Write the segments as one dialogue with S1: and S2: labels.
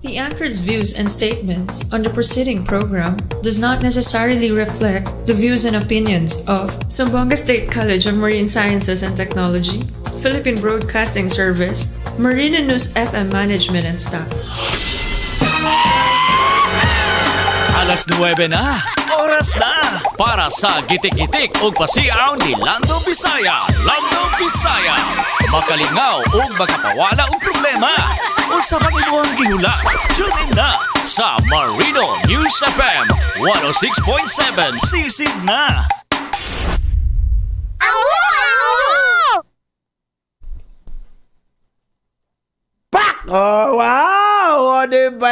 S1: The anchor's views and statements on the preceding program does not necessarily reflect the views and opinions of Zamboanga State College of Marine Sciences and Technology, Philippine Broadcasting Service, Marina News FM management and staff.
S2: Alas 9 na. Oras na para sa gitik-gitik ug pasiaw ni Lando Bisaya. Lando Bisaya. Makalingaw ug makapawala og problema. Unsa man imong gihula? Tune in na sa Marino News FM 106.7. Sisig na.
S3: Pak! Oh, wow! O, diba?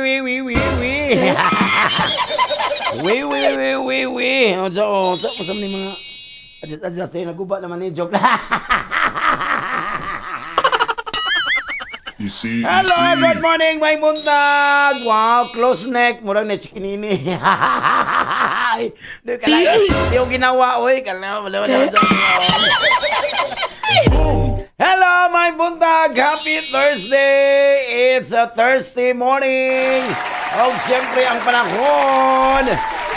S3: Wi, wi, wi, wi. Wi, wi, wi, wi, wi. O, so, o, so, so, ni mga adjust, adjust, eh, naguba naman ni joke.
S4: Easy,
S3: Hello,
S4: easy.
S3: Good morning, may buntag. Wow, close neck. Murag na chikinini. Di ka lang, di ko ginawa, oy. Kala, wala, wala, wala. Hello, my buntag! Happy Thursday! It's a Thursday morning! O, siyempre, ang panahon!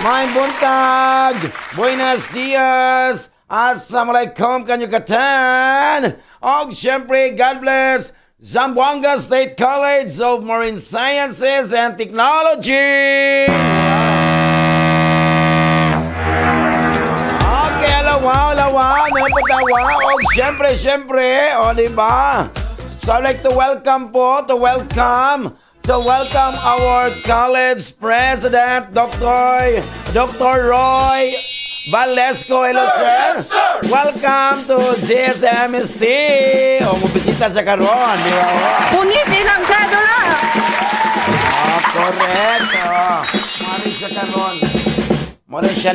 S3: My buntag! Buenos dias! Assalamualaikum kanyo katan! O, siyempre, God bless! Zamboanga State College of Marine Sciences and Technology! Okay, alawa, alawa, napatawa. O, siyempre, siyempre, o, di ba? So, I'd like to welcome po, to welcome our college president, Dr. Roy Valesco. Hello, sir. Welcome to GSMST. O, mabisita sa karon, di ba? O?
S5: Punit ilang cedula!
S3: Ah, correct. Oh. Mari siya karon. Mori siya.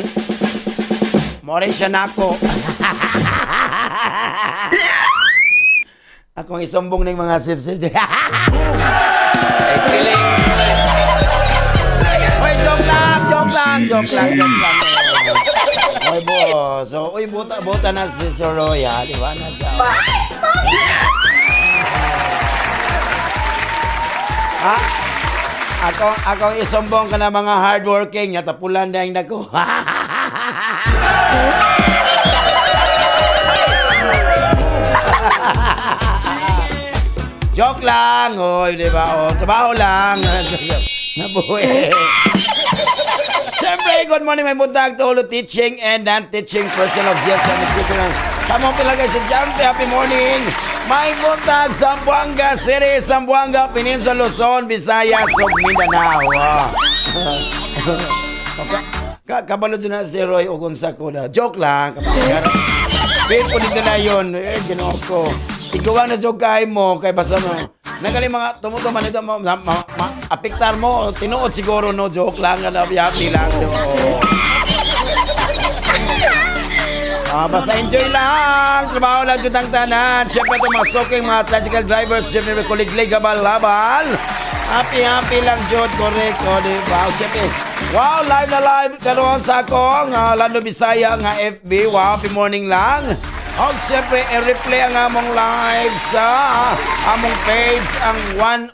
S3: Mori siya nako. Akong isumbong ng mga sip-sip. Hoy, joke lang, joke lang, joke lang, joke lang. Hoy, bo. So, uy, buta, buta na si Sir Roy, ha? Di ba? Na siya. Ah, akong isumbong ka na mga hardworking, nga tapulan na yung nako. Joke lang, hoy, di ba? O, trabaho lang. Nabuhi. Siyempre, good morning, may buntag to all the teaching and non-teaching person of GSM Institution. Sa mga pilagay sa Jante, happy morning! May buntag, Zamboanga City, Zamboanga, Peninsula, Luzon, Visayas, ug Mindanao. Wow. Kabalo dyan na si Roy ug unsa ko na. Joke lang. Kapag Pero dito na yun. Eh, ginoo ko. Ikaw na joke kay mo, kay basta mo. Nagali mga tumutuman ito, apiktar mo, tinuod siguro, no, joke lang, ano, happy lang. No. Ah, basta enjoy lang. Trabaho lang jud ang tanan. Siyempre ito mga soking mga tricycle drivers, siyempre may kuliglig, habal-habal. Happy, happy lang jud, correct. O, di ba? Siyempre, wow, live na live karon sa akong Lando Bisaya nga FB. Wow, happy morning lang. O, siyempre, i-replay ang among live sa among page ang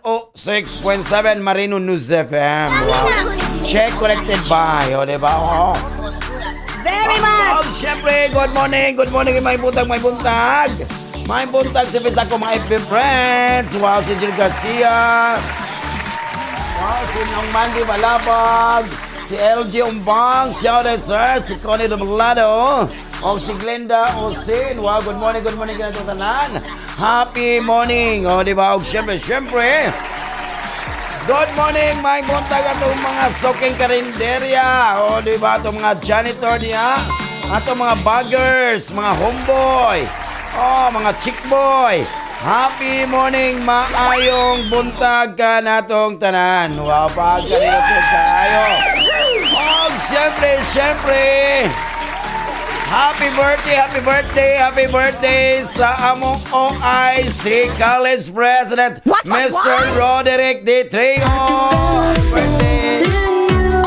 S3: 106.7 Marino News FM. Wow. Check corrected by. O, di ba? Oo.
S5: Very much!
S3: Oh, siyempre, good morning. Good morning, may buntag, may buntag. May buntag sa ako, mga FB friends. Wow, si Jill Garcia. Wow, si Nong Mandy Balabag. Si LG Umbang. Shout out, sir. Si Connie Doblado. O si Glenda Osin. Wow, good morning kanatong tanan. Happy morning. O, di ba? O, siyempre, siyempre. Good morning, may buntag atong mga soking karinderya. O, di ba? Atong mga janitor niya. Atong mga buggers, mga homeboy. O, mga chick boy. Happy morning, maayong buntag ka natong tanan. Wow, pag kanina to kayo. O, siyempre, siyempre. Happy birthday, happy birthday, happy birthday sa among OIC College President,
S5: What, what,
S3: Mr.
S5: what?
S3: Roderick D. Tringo. Happy birthday.
S6: To you.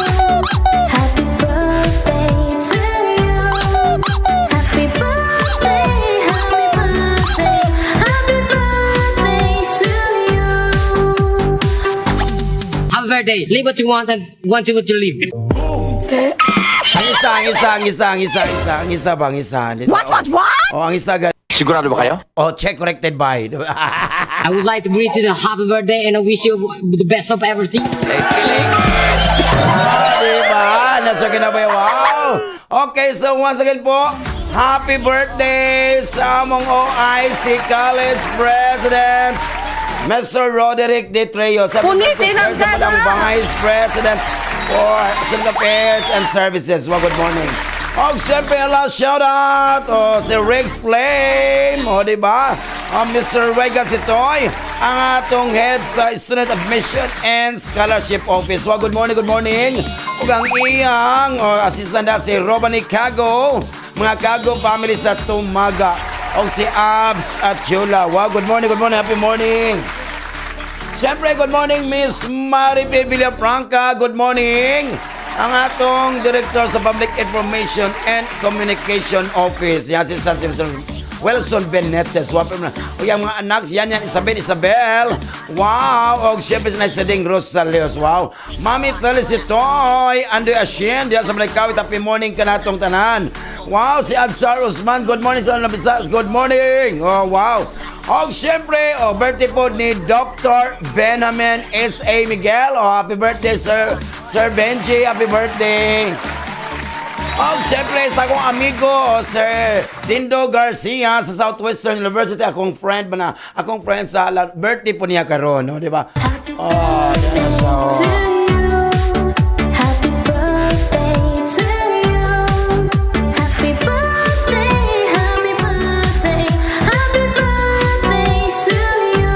S6: Happy birthday to you. Happy birthday, happy birthday, happy birthday to you.
S4: birthday. Live what you want and want to what you live.
S3: Ang isa, ang isa, ang isa, ang isa, ang isa, ang isa ba, ang isa. What? Oh, ang isa.
S7: Sigurado ba kayo?
S3: Oh, check corrected by.
S4: I would like to greet you the happy birthday and I wish you the best of everything.
S3: Diba? Nasa kinabay. Wow! Okay, so once again po, happy birthday sa among OIC College President, Mr. Roderick De Treo. Sa
S5: Punitin ang
S3: sa
S5: cedula!
S3: Vice President for Student Affairs and Services. Well, good morning. Oh, siyempre, last shout out oh, si Riggs Flame. O, di ba? Oh, Mr. Regan Sitoy, ang atong head sa Student Admission and Scholarship Office. Well, good morning, good morning. Ug ang iyang oh, assistant na si Robani Cago, mga Cago family sa Tumaga. O si Abs at Chula. Wow, good morning, good morning, happy morning. Siyempre, good morning, Miss Maripe Villafranca. Good morning. Ang atong Director sa Public Information and Communication Office. Yan si San Mr. Wilson Benetes. Wow, o yung mga anak, yan yan, Isabel, Isabel. Wow. O siyempre, si Ding Rosalios. Wow. Mami Felicitoy, Andoy Ashin, diyan sa Malikawit. Happy morning ka natong tanan. Wow, si Adsar Usman. Good morning sa Nabisas. Good morning. Oh, wow. Og siyempre, oh, birthday po ni Dr. Benjamin S.A. Miguel. Oh, happy birthday, Sir, Sir Benji. Happy birthday. Og siyempre, sa akong amigo, oh, Sir Dindo Garcia sa Southwestern University. Akong friend ba na, akong friend sa birthday po niya karon, no, di ba?
S6: Happy
S3: Oh, yan siya, oh.
S6: to you. Happy birthday to you. Happy birthday, happy birthday, happy birthday to you.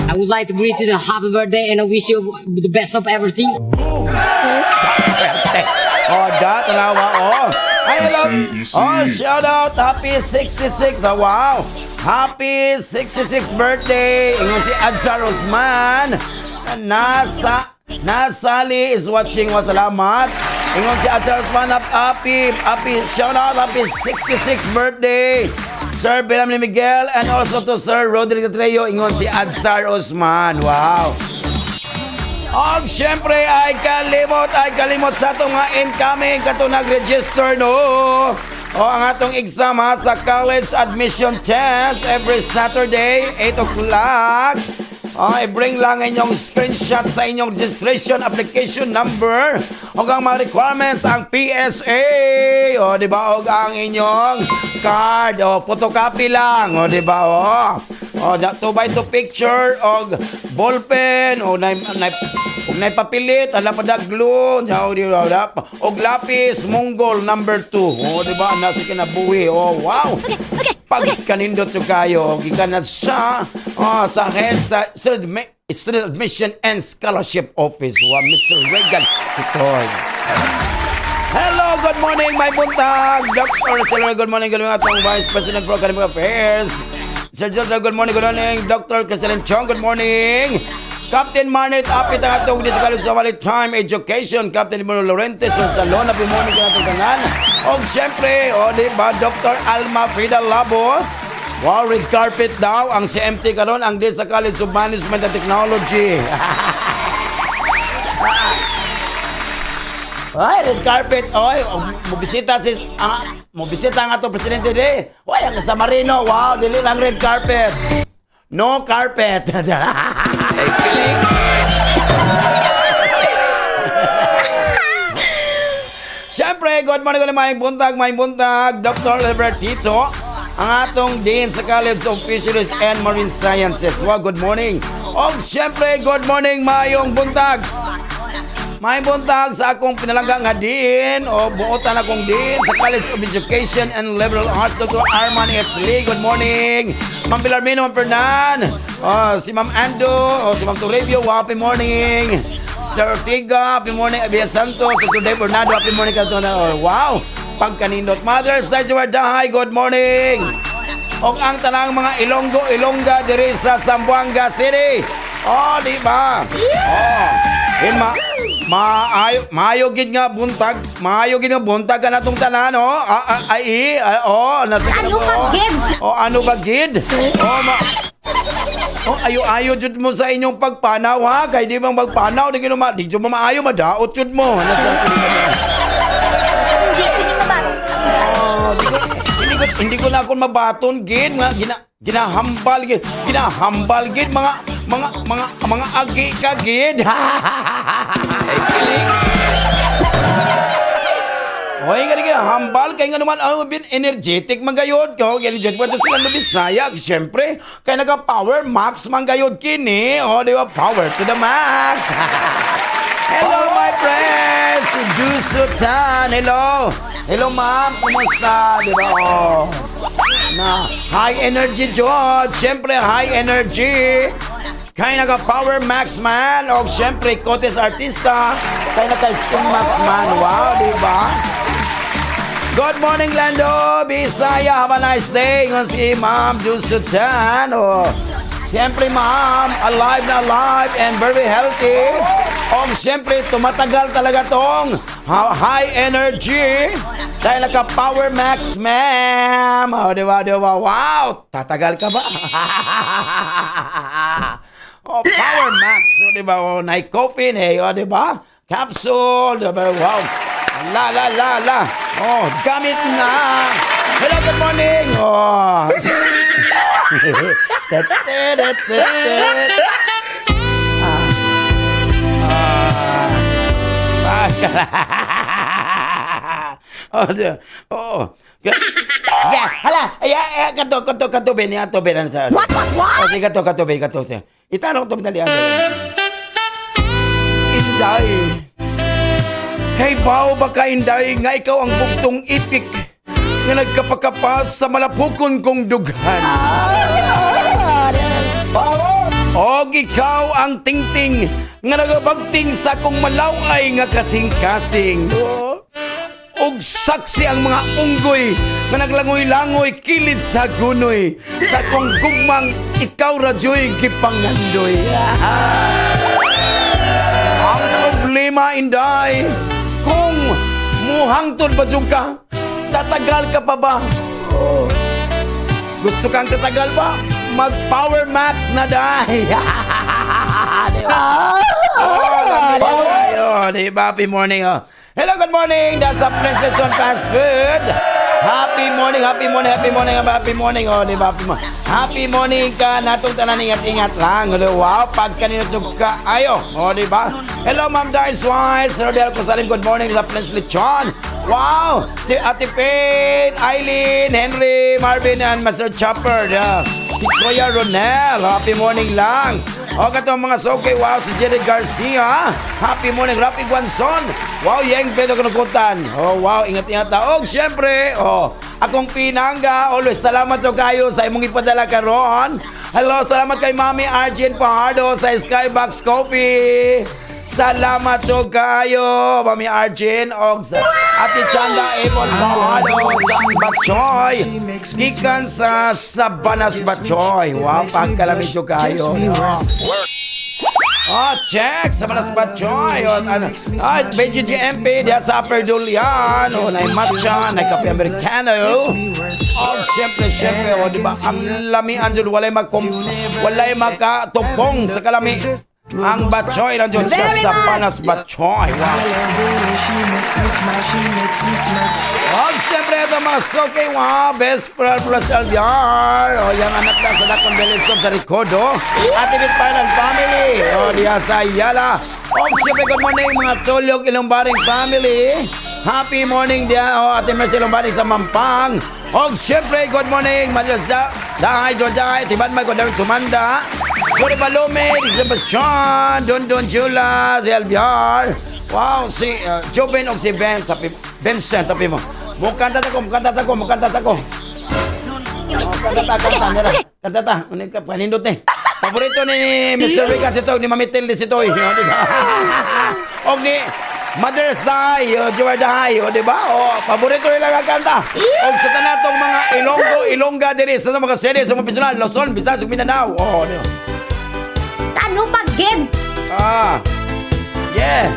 S4: I would like to greet you the happy birthday and I wish you the best of everything.
S3: Oh, da, tanawa, oh. Ay, hello. Oh, shout out. Happy 66. Oh, wow. Happy 66th birthday. Ingon si Adsar Usman. Nasa, Nasali is watching. Wasalamat. Ingon si Adsar Usman. Happy, happy, shout out. Happy 66th birthday. Sir Benjamin Miguel and also to Sir Roderick Treo. Ingon si Adsar Usman. Wow. Og syempre ay kalimot sa atong mga incoming kato nag-register no. O ang atong exam ha, sa college admission test every Saturday 8 o'clock. O, i-bring lang inyong screenshot sa inyong registration application number o ang mga requirements ang PSA. O, di ba? O ang inyong card. O, photocopy lang. O, di ba? O, o 2 by 2 picture og ballpen o na og naipapilit ala pa da glue nya o di ba og lapis Mongol number 2. O, di ba? Nasa kinabuhi. O, wow. Pagkanindot yo kayo gikan na siya oh, sa head sa Student Admission and Scholarship Office wa Mr. Regan Sitoy. Hello, good morning, may buntag. Dr. Saloy, good morning atong Vice President for Academic Affairs. Sir Joseph, good morning, good morning. Dr. President Chong, good morning. Captain Marnet, apit ang atong dito sa sa Maritime Education. Captain Bruno Lorente, sa Salon, happy morning ka natong tanan. Og syempre, o di ba, Dr. Alma Frida Labos. Wow, red carpet daw ang CMT karon ang di sa College of Management and Technology. Ay, red carpet. Oy, mobisita si mobisita ang ato presidente di. Oy, ang sa Marino. Wow, dili lang red carpet. No carpet.
S2: Ay, kilig.
S3: Siyempre, good morning ulit, maayong buntag, maayong buntag, Dr. Libertito, ang atong Dean sa College of Fisheries and Marine Sciences. Wow, good morning. O, siyempre, good morning, maayong buntag. Maayong buntag sa akong pinalangga nga Dean o buotan akong Dean sa College of Education and Liberal Arts, Dr. Arman S. Lee. Good morning. Ma'am Bilarmino, Ma'am Fernan. Oh, si Ma'am Ando, oh, si Ma'am Toribio, wow, happy morning. Sir Ortega, happy morning. Abia Santos, Dr. Dave Bernardo, happy morning. Oh, wow. Pagkanindot. Mothers, Nigeria Dahay, good morning. Og ang tanang mga Ilonggo, Ilongga diri sa Zamboanga City. Oh, di ba? Oh. In ma maayo maayo gid nga buntag, maayo gid nga buntag ka natong tanan, oh. Ah, ah, ay, ah, oh, nasa
S6: Ano ba, gid?
S3: Oh, ano ba gid? Oh, ma. Oh, ayo-ayo jud mo sa inyong pagpanaw ha. Kay di bang magpanaw, di gino ma, di jud mo maayo madaot jud mo. Ano sa
S6: Hindi ko ni mabato.
S3: Oh, hindi ko na ako mabaton gid nga ginahambal gid, ginahambal gid mga agi ka gid. Hoy, nga ginahambal kay nga naman oh, bin energetic man gayod ko, energetic man to sila no Bisaya, siyempre kay naga power max man gayod kini. Oh, di ba? Power to the max. Hello, my friends! Si Jusutan! Hello! Hello, ma'am! Kumusta? Di ba? Oh. Na, high energy, George! Siyempre, high energy! Kaya naka Power Max man! O siyempre, Cotes Artista! Kaya naka Spoon Max man! Wow, di ba? Good morning, Lando! Bisaya, have a nice day! Ngayon si Ma'am Jusutan. Oh. Siyempre, ma'am, alive na alive and very healthy. O, siyempre, tumatagal talaga tong high energy. Dahil naka Power Max, ma'am. Oh, di ba, di ba? Wow! Tatagal ka ba? Oh, Power Max. Oh, di ba? Oh, Nike coffee, eh. Oh, di ba? Capsule. Di ba? Wow. La, la, la, la. Oh, gamit na. Hello, good morning. Oh. Tet, tet, tet, tet. Ah. Ah. Oh, oh. Yeah, hala. Ay, ay, kato, kato, kato, ben, ato, ben, ano sa.
S5: What?
S3: Oh, sige, kato, kato, ben, kato, siya. Itanong to, dali, ano. Inday. Kay bao ba ka, Inday, nga ikaw ang bugtong itik nga nagkapakapas sa malapukon kong dughan. Og ikaw ang tingting nga nagabagting sa akong malaway nga kasing-kasing. Oh. Og saksi ang mga unggoy nga naglangoy-langoy kilid sa gunoy sa akong gugmang ikaw radyo'y gipangandoy. Ang problema, Inday, kung muhangtod ba jud ka, tatagal ka pa ba? Oh. Gusto kang tatagal ba? Mag Power Max na dahi. Di ba? Oh, lami tayo. Di ba? Happy morning. Oh. Hello, good morning. That's the President on Fast Food. Happy morning, happy morning, happy morning, happy morning. Oh, di ba? Happy morning. Happy morning ka. Natong tanan, ingat-ingat lang. Oh, wow, pag kanino ka ayo. Oh, di ba? Hello, Ma'am Dice Wise. Rodel Cosalim, good morning sa Prince Lechon. Wow! Si Ate Faith, Eileen, Henry, Marvin, and Master Chopper. Yeah. Si Kuya Ronel, happy morning lang. O katong mga soke, wow, si Jerry Garcia. Happy morning, Rafi Guanzon. Wow, Yeng Pedro Kanukutan. Oh, wow, ingat-ingat ta. Og syempre, oh, akong pinangga, always salamat to kayo sa imong ipadala karon. Hello, salamat kay Mami Arjun Fajardo sa Skybox Coffee. Salamat to kayo, Mami Arjun og sa Ate Chanda Ebon Fajardo sa Batchoy. Gikan sa Sabanas Batchoy. Wow, pagkalamig to kayo. Oh, check! Sa Manas Batchoy. Oh, ano, ay, BGGMP, diya sa Upper Dulian. Oh, na matcha, na kape Americano. Oh, syempre, syempre, oh, di ba? Ang lamian dyan, walay makatupong sa kalami. Ang Batchoy nandiyon siya
S5: Very
S3: sa
S5: much.
S3: Panas Batchoy. Wow. Oh, siyempre, ito mga soke, wow, best friend plus LDR. O, yung anak na sa Dakong Village of sa Ricodo. Ate Bit Parent Family. O, diya sa Ayala. O, siyempre, good morning, mga Tulyog Ilongbaring Family. Happy morning diya, o, Ate Mercy Ilongbaring sa Mampang. O, siyempre, good morning, Marios Da, Dahay, Georgia, Tiban, Michael, Darren Tumanda. Jory Balome, Sebastian, Don Don Jula, Real Biar. Wow, si Joven o si Ben, sabi, Vincent, sabi mo. Mukanta sa ko, mukanta sa ko, mukanta sa ko. Oh, kanta ta, kanta, nila. Kanta ta, ano ka, panindot ni. Paborito ni Mr. Rick si Toy, ni Mami Tilde si Toy. O, di ba? Og ni Mother's Day, o, Joy Day, o, di ba? O, paborito nila ang kanta. Og sa tanatong mga Ilonggo, Ilongga diri sa mga series, sa mga personal, Luzon, Visayas, ug Mindanao. O, di ba?
S6: Ano pag game?
S3: Ah. Yeah.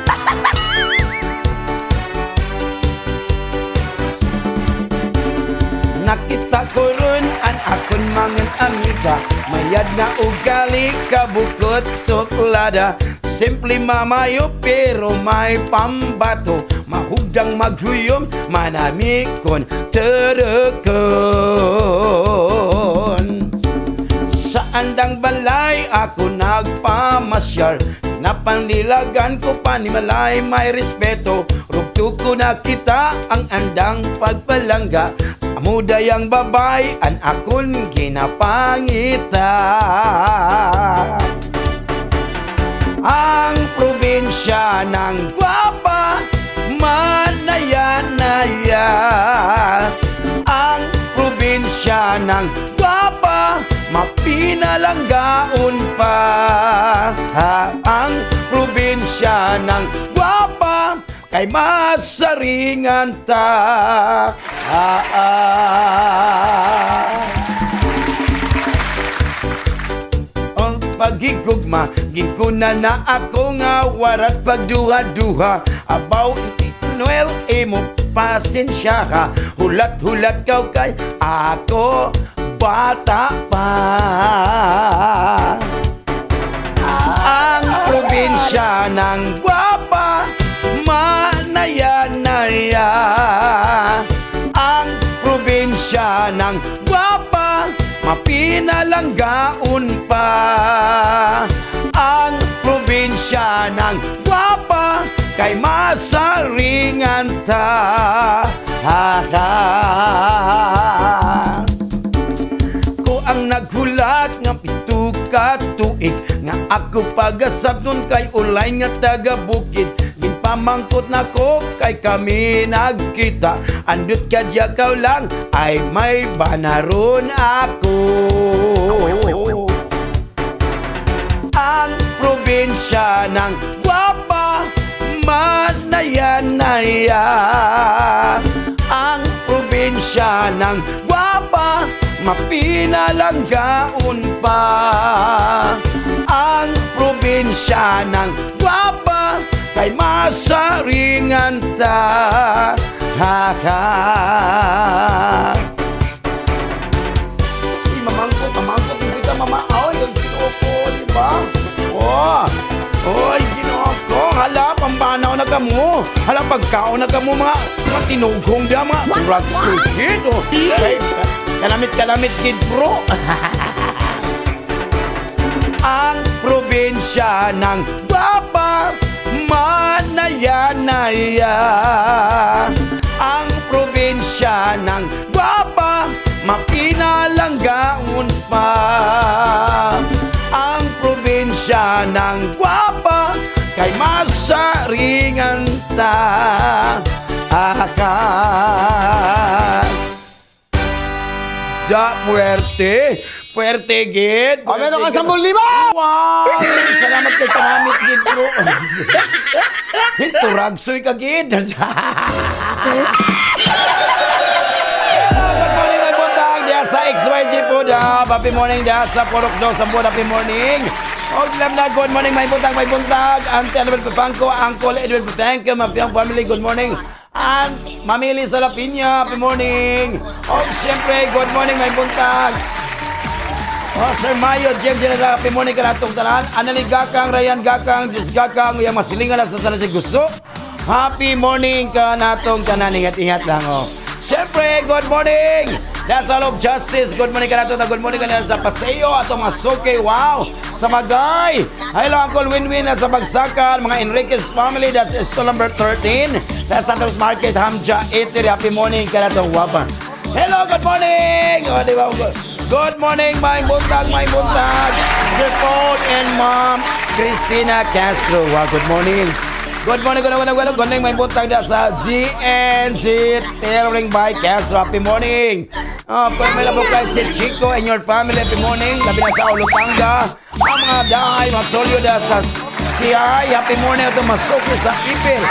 S3: Nakita ko ron ang akon mga amiga. Mayad na ugali, kabukot suklada. Simple mamayo pero may pambato. Mahugdang maghuyom, manamikon terukon. Sa andang balay ako nagpamasyar. Napanlilagan ko pa ni Malay may respeto. Rugto ko na kita ang andang pagpalangga. Amudayang babay an akon ginapangita. Ang probinsya ng gwapa, manaya-naya. Ang probinsya ng gwapa, mapinalanggaon pa. Ha, ang probinsya ng gwapa, kay masaringan ta. Ah, ah. Ang pagigugma, giguna na ako nga warat pagduha-duha. Abaw Noel, imo pasensya ka. Hulat-hulat kaw kay ako bata pa. Ang probinsya ng gwapa, manaya-naya. Ang probinsya ng gwapa, mapinalanggaon pa. Ang probinsya ng gwapa, kay masaringan ta. Ha, ha. Ko ang naghulat nga 7 ka tuig nga ako pagasab nun kay ulay nga taga bukid. Ginpamangkot na ko kay kami nagkita. Andut ka kaw lang ay may banaron ako. Ang probinsya ng gwapa, manaya-naya. Ang probinsya ng gwapa, mapinalanggaon pa. Ang probinsya ng gwapa, kay masaringan ta. Ha, ha. Uy, mamangkot, mamangkot, hindi ka mama. Ay, ang Ginoo ko, di ba? Oh, oy, Ginoo ko. Hala, pambanaw na kamo. Hala, pagkaon na kamo, mga tinugong diya, mga drug sugid. Oh. Kay, kalamit, kalamit, kid bro. Ang probinsya ng Baba, manaya-naya. Ang probinsya ng Baba, mapinalanggaon pa. Ang probinsya ng Guapa, kay masaringan ta. Akan. Ja, puwerte. Puwerte, gid.
S7: Oh, meron ka
S3: Puwerte, gid.
S7: 10,000!
S3: Wow! Salamat kay panamit, gid, bro. Turagsoy ka, gid. Good morning, my buntag. Diya sa XYG po da. Happy morning diya sa Purok Do. Sa buwan, happy morning. Og lam na, good morning, my buntag, my buntag. Auntie Annabel Pepangco, Uncle Edwin Pepangco, Mapiyang family, good morning. And Mamili Salapinya, happy morning. Og siyempre, good morning, my buntag. Oh, Sir Mayo, Jem General, happy morning kanatong tanan. Anali Gakang, Ryan Gakang, Diyos Gakang, uyang masilingan lang sa tanan si Gusto. Happy morning kanatong tanan. Ingat-ingat lang, oh. Siyempre, good morning! That's all of justice. Good morning kanatong na good morning kanatong sa Paseo atong mga suke. Wow! Sa Magay! Hello, Uncle Winwin na sa Bagsakan, mga Enriquez family. That's stall number 13. Sa Santa Cruz Market, Hamja 80. Happy morning kanatong wapa. Hello, good morning! Oh, di ba? Good morning, my buntag, my buntag. Sir Paul and Mom Christina Castro. Wow, good morning. Good morning, good morning, good morning, good morning, my buntag na sa GNC Tailoring by Castro. Happy morning. Oh, may labo kay si Chico and your family. Happy morning. Labi na sa Olutanga. Ang mga daay, mga tolyo na sa CI. Happy morning ito masuki sa Ipil.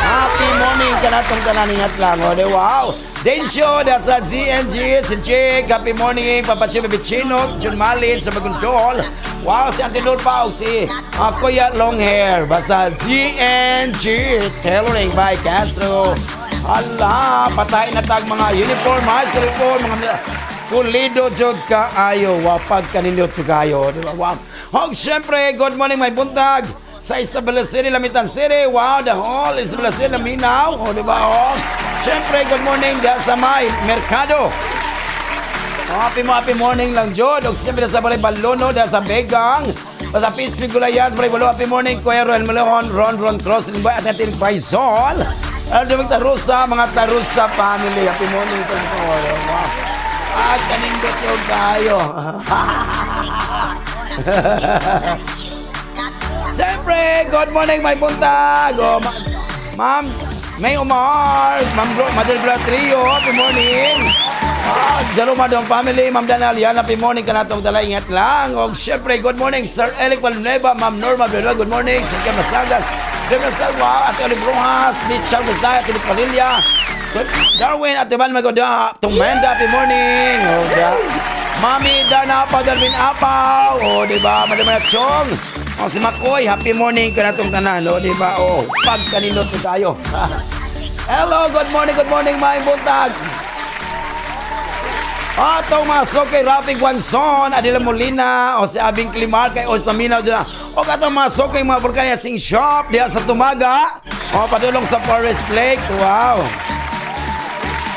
S3: Happy morning kanatong tanan ingat lang. O, di, wow. Densyo, nasa ZNG, si Jake. Happy morning, Papa Chino Bichino, John Malin sa Magundol. Wow, si Auntie Nur pa, o si Kuya Long Hair. Basta ZNG, Tailoring by Castro. Hala, patay na tag mga uniform, high school uniform, mga Pulido jud kaayo, wapag kanindot kayo, di ba? Wow. Hog, syempre, good morning, may buntag sa Isabela City, Lamitan City. Wow, the whole Isabela City, Laminaw. O, di ba? Oh. Syempre, good morning diyan sa may Merkado. Oh, happy mo, happy morning lang, Jod. Og siyempre sa Balay Balono, dahil sa Begang. Sa Pittsburgh, Gulayan, Balay Balo, happy morning, Kuya Roel Malahon, Ron Ron Cross, Limboy, at natin Faisal. Alam mo, Tarusa, mga Tarusa family. Happy morning to all. Wow. At kanindot yung tayo. Siyempre, good morning, may buntag. Oh, Ma'am, May Omar, Ma'am Mother Bra Trio, happy morning. Ah, Jerome Madong family, Ma'am Danal, yan, happy morning ka na itong dala, ingat lang. O, siyempre, good morning, Sir Eric Valnueva, Ma'am Norma Villanueva, good morning, Sir Ken Masagas, Sir Masagas, Ate Olive Rojas, Mitch Chavez Day, Ate Padilla, Darwin, Ate Van Magoda, Tumenda, happy morning. O, da. Mami Dana Padalvin Apaw, o, di ba, Madam Chong, o, si Makoy, happy morning ka na itong tanan, o, di ba, o, pagkaninot po tayo. Hello, good morning, mga buntag. Atong mga sokay Rafi Guanzon, Adela Molina, o si Abing Climar, kay Ostamina, o katong mga sokay mga Vulcania Sing Shop, diha sa Tumaga, o padulong sa Forest Lake, wow.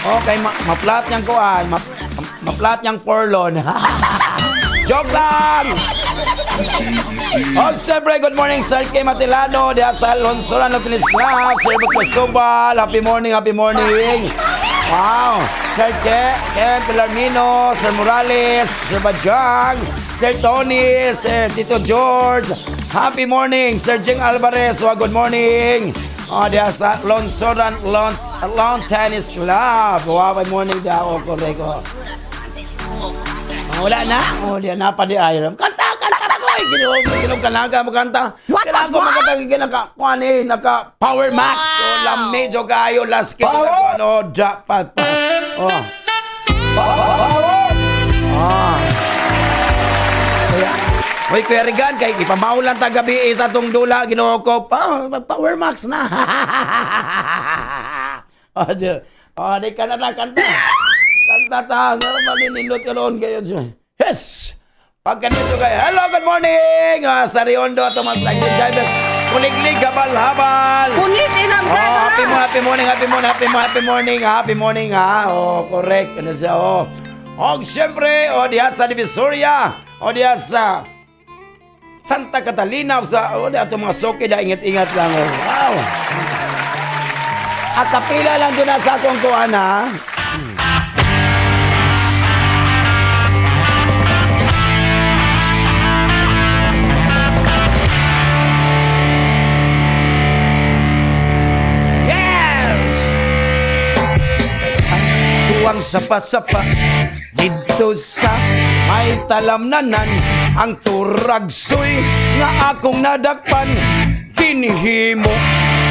S3: Okay, maplat niyang kuan, maplat niyang forlon. Joke lang! Oh, siyempre, good morning, Sir K. Matilano, diha sa Lonsoran ng Tennis Club, Sir Cristobal, happy morning, happy morning. Wow! Sir Ken Pilarmino, Sir Morales, Sir Bajang, Sir Tony, Sir Tito George, happy morning, Sir Jing Alvarez, wow, good morning. Oh, diha sa Lonsoran Lawn Tennis Club. Wow, good morning daw, oh, correct. Oh. Ah, wala na. Oh, di na pa di ay. Kanta, kanta na ko. Ay, Ginoo, ginoo kanaga mo kanta. Kailangan ko magkanta ginaka kuan eh, naka Power Max. Oh, lami jo kayo last kid. Ano, da pa pa. Oh. Power. Ah. Kaya, Hoy, Kuya Regan, kay ipamaulan ta gabi eh, sa tong dula, Ginoo ko, pa, Power Max na. Oh, di, oh, di ka na na, kanta. Kanta ta, maninindot ka roon kayo. Yes! Pagka nito kayo, hello, good morning! Sa Riondo, Tomas Cycle Drivers, Kuliglig, habal-habal!
S5: Punit inang
S3: Oh, happy morning, happy morning, happy morning, happy morning, happy morning, happy morning, ha. Oh, correct. Ano siya, oh. Oh, siyempre, oh, diha sa Divisoria, oh, diha sa Santa Catalina, o sa, oh, diha itong mga soke, diha, ingat-ingat lang, oh. Wow. At kapila lang doon na sa akong kuan, ha. Yes! Tuwang sapa-sapa didto sa may talamnanan, ang turagsoy nga akong nadakpan, kinihimo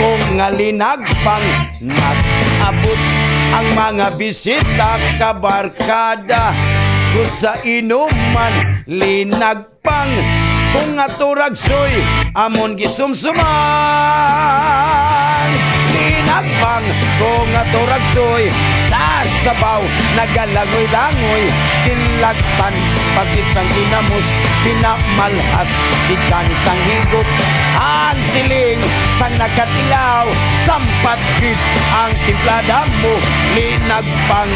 S3: kong nga linagpang. Nag-abot ang mga bisita, kabarkada ko sa inuman, linagpang kung nga turagsoy amon gisumsuman. Linagpang ko nga turagsoy sa sabaw nagalangoy-langoy, kinlagpan pagit sang ginamos, pinamalhas ikan sang higop, ang siling sang nakatilaw, sampat gid ang timplada mo. Linagpang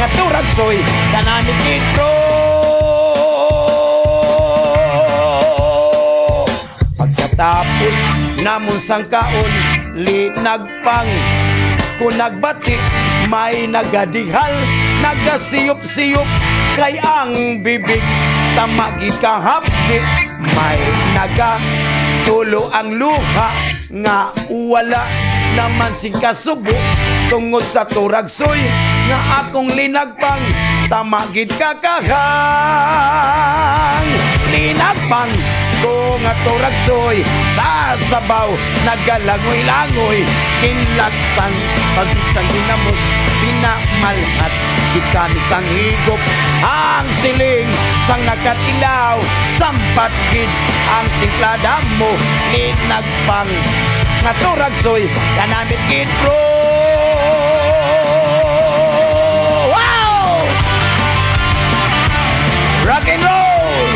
S3: nga turagsoy kanamit gid. Pagkatapos namon sang kaon, linagpang kung nagbati, may nagadihal, nagasiyop-siyop kay ang bibig tamagi kahapdi, may naga tulo ang luha nga wala naman sing kasubo tungod sa turagsoy nga akong linagpang tamagid kakahang. Linagpang ko nga turagsoy sa sabaw nagalangoy-langoy, kinlagpan pagisang ginamos, pinamalhas gikan sang higop, ang siling sang nakatilaw, sampat gid ang timplada mo. Linagpang nga turagsoy kanamit gid, bro. Wow! Rock and roll!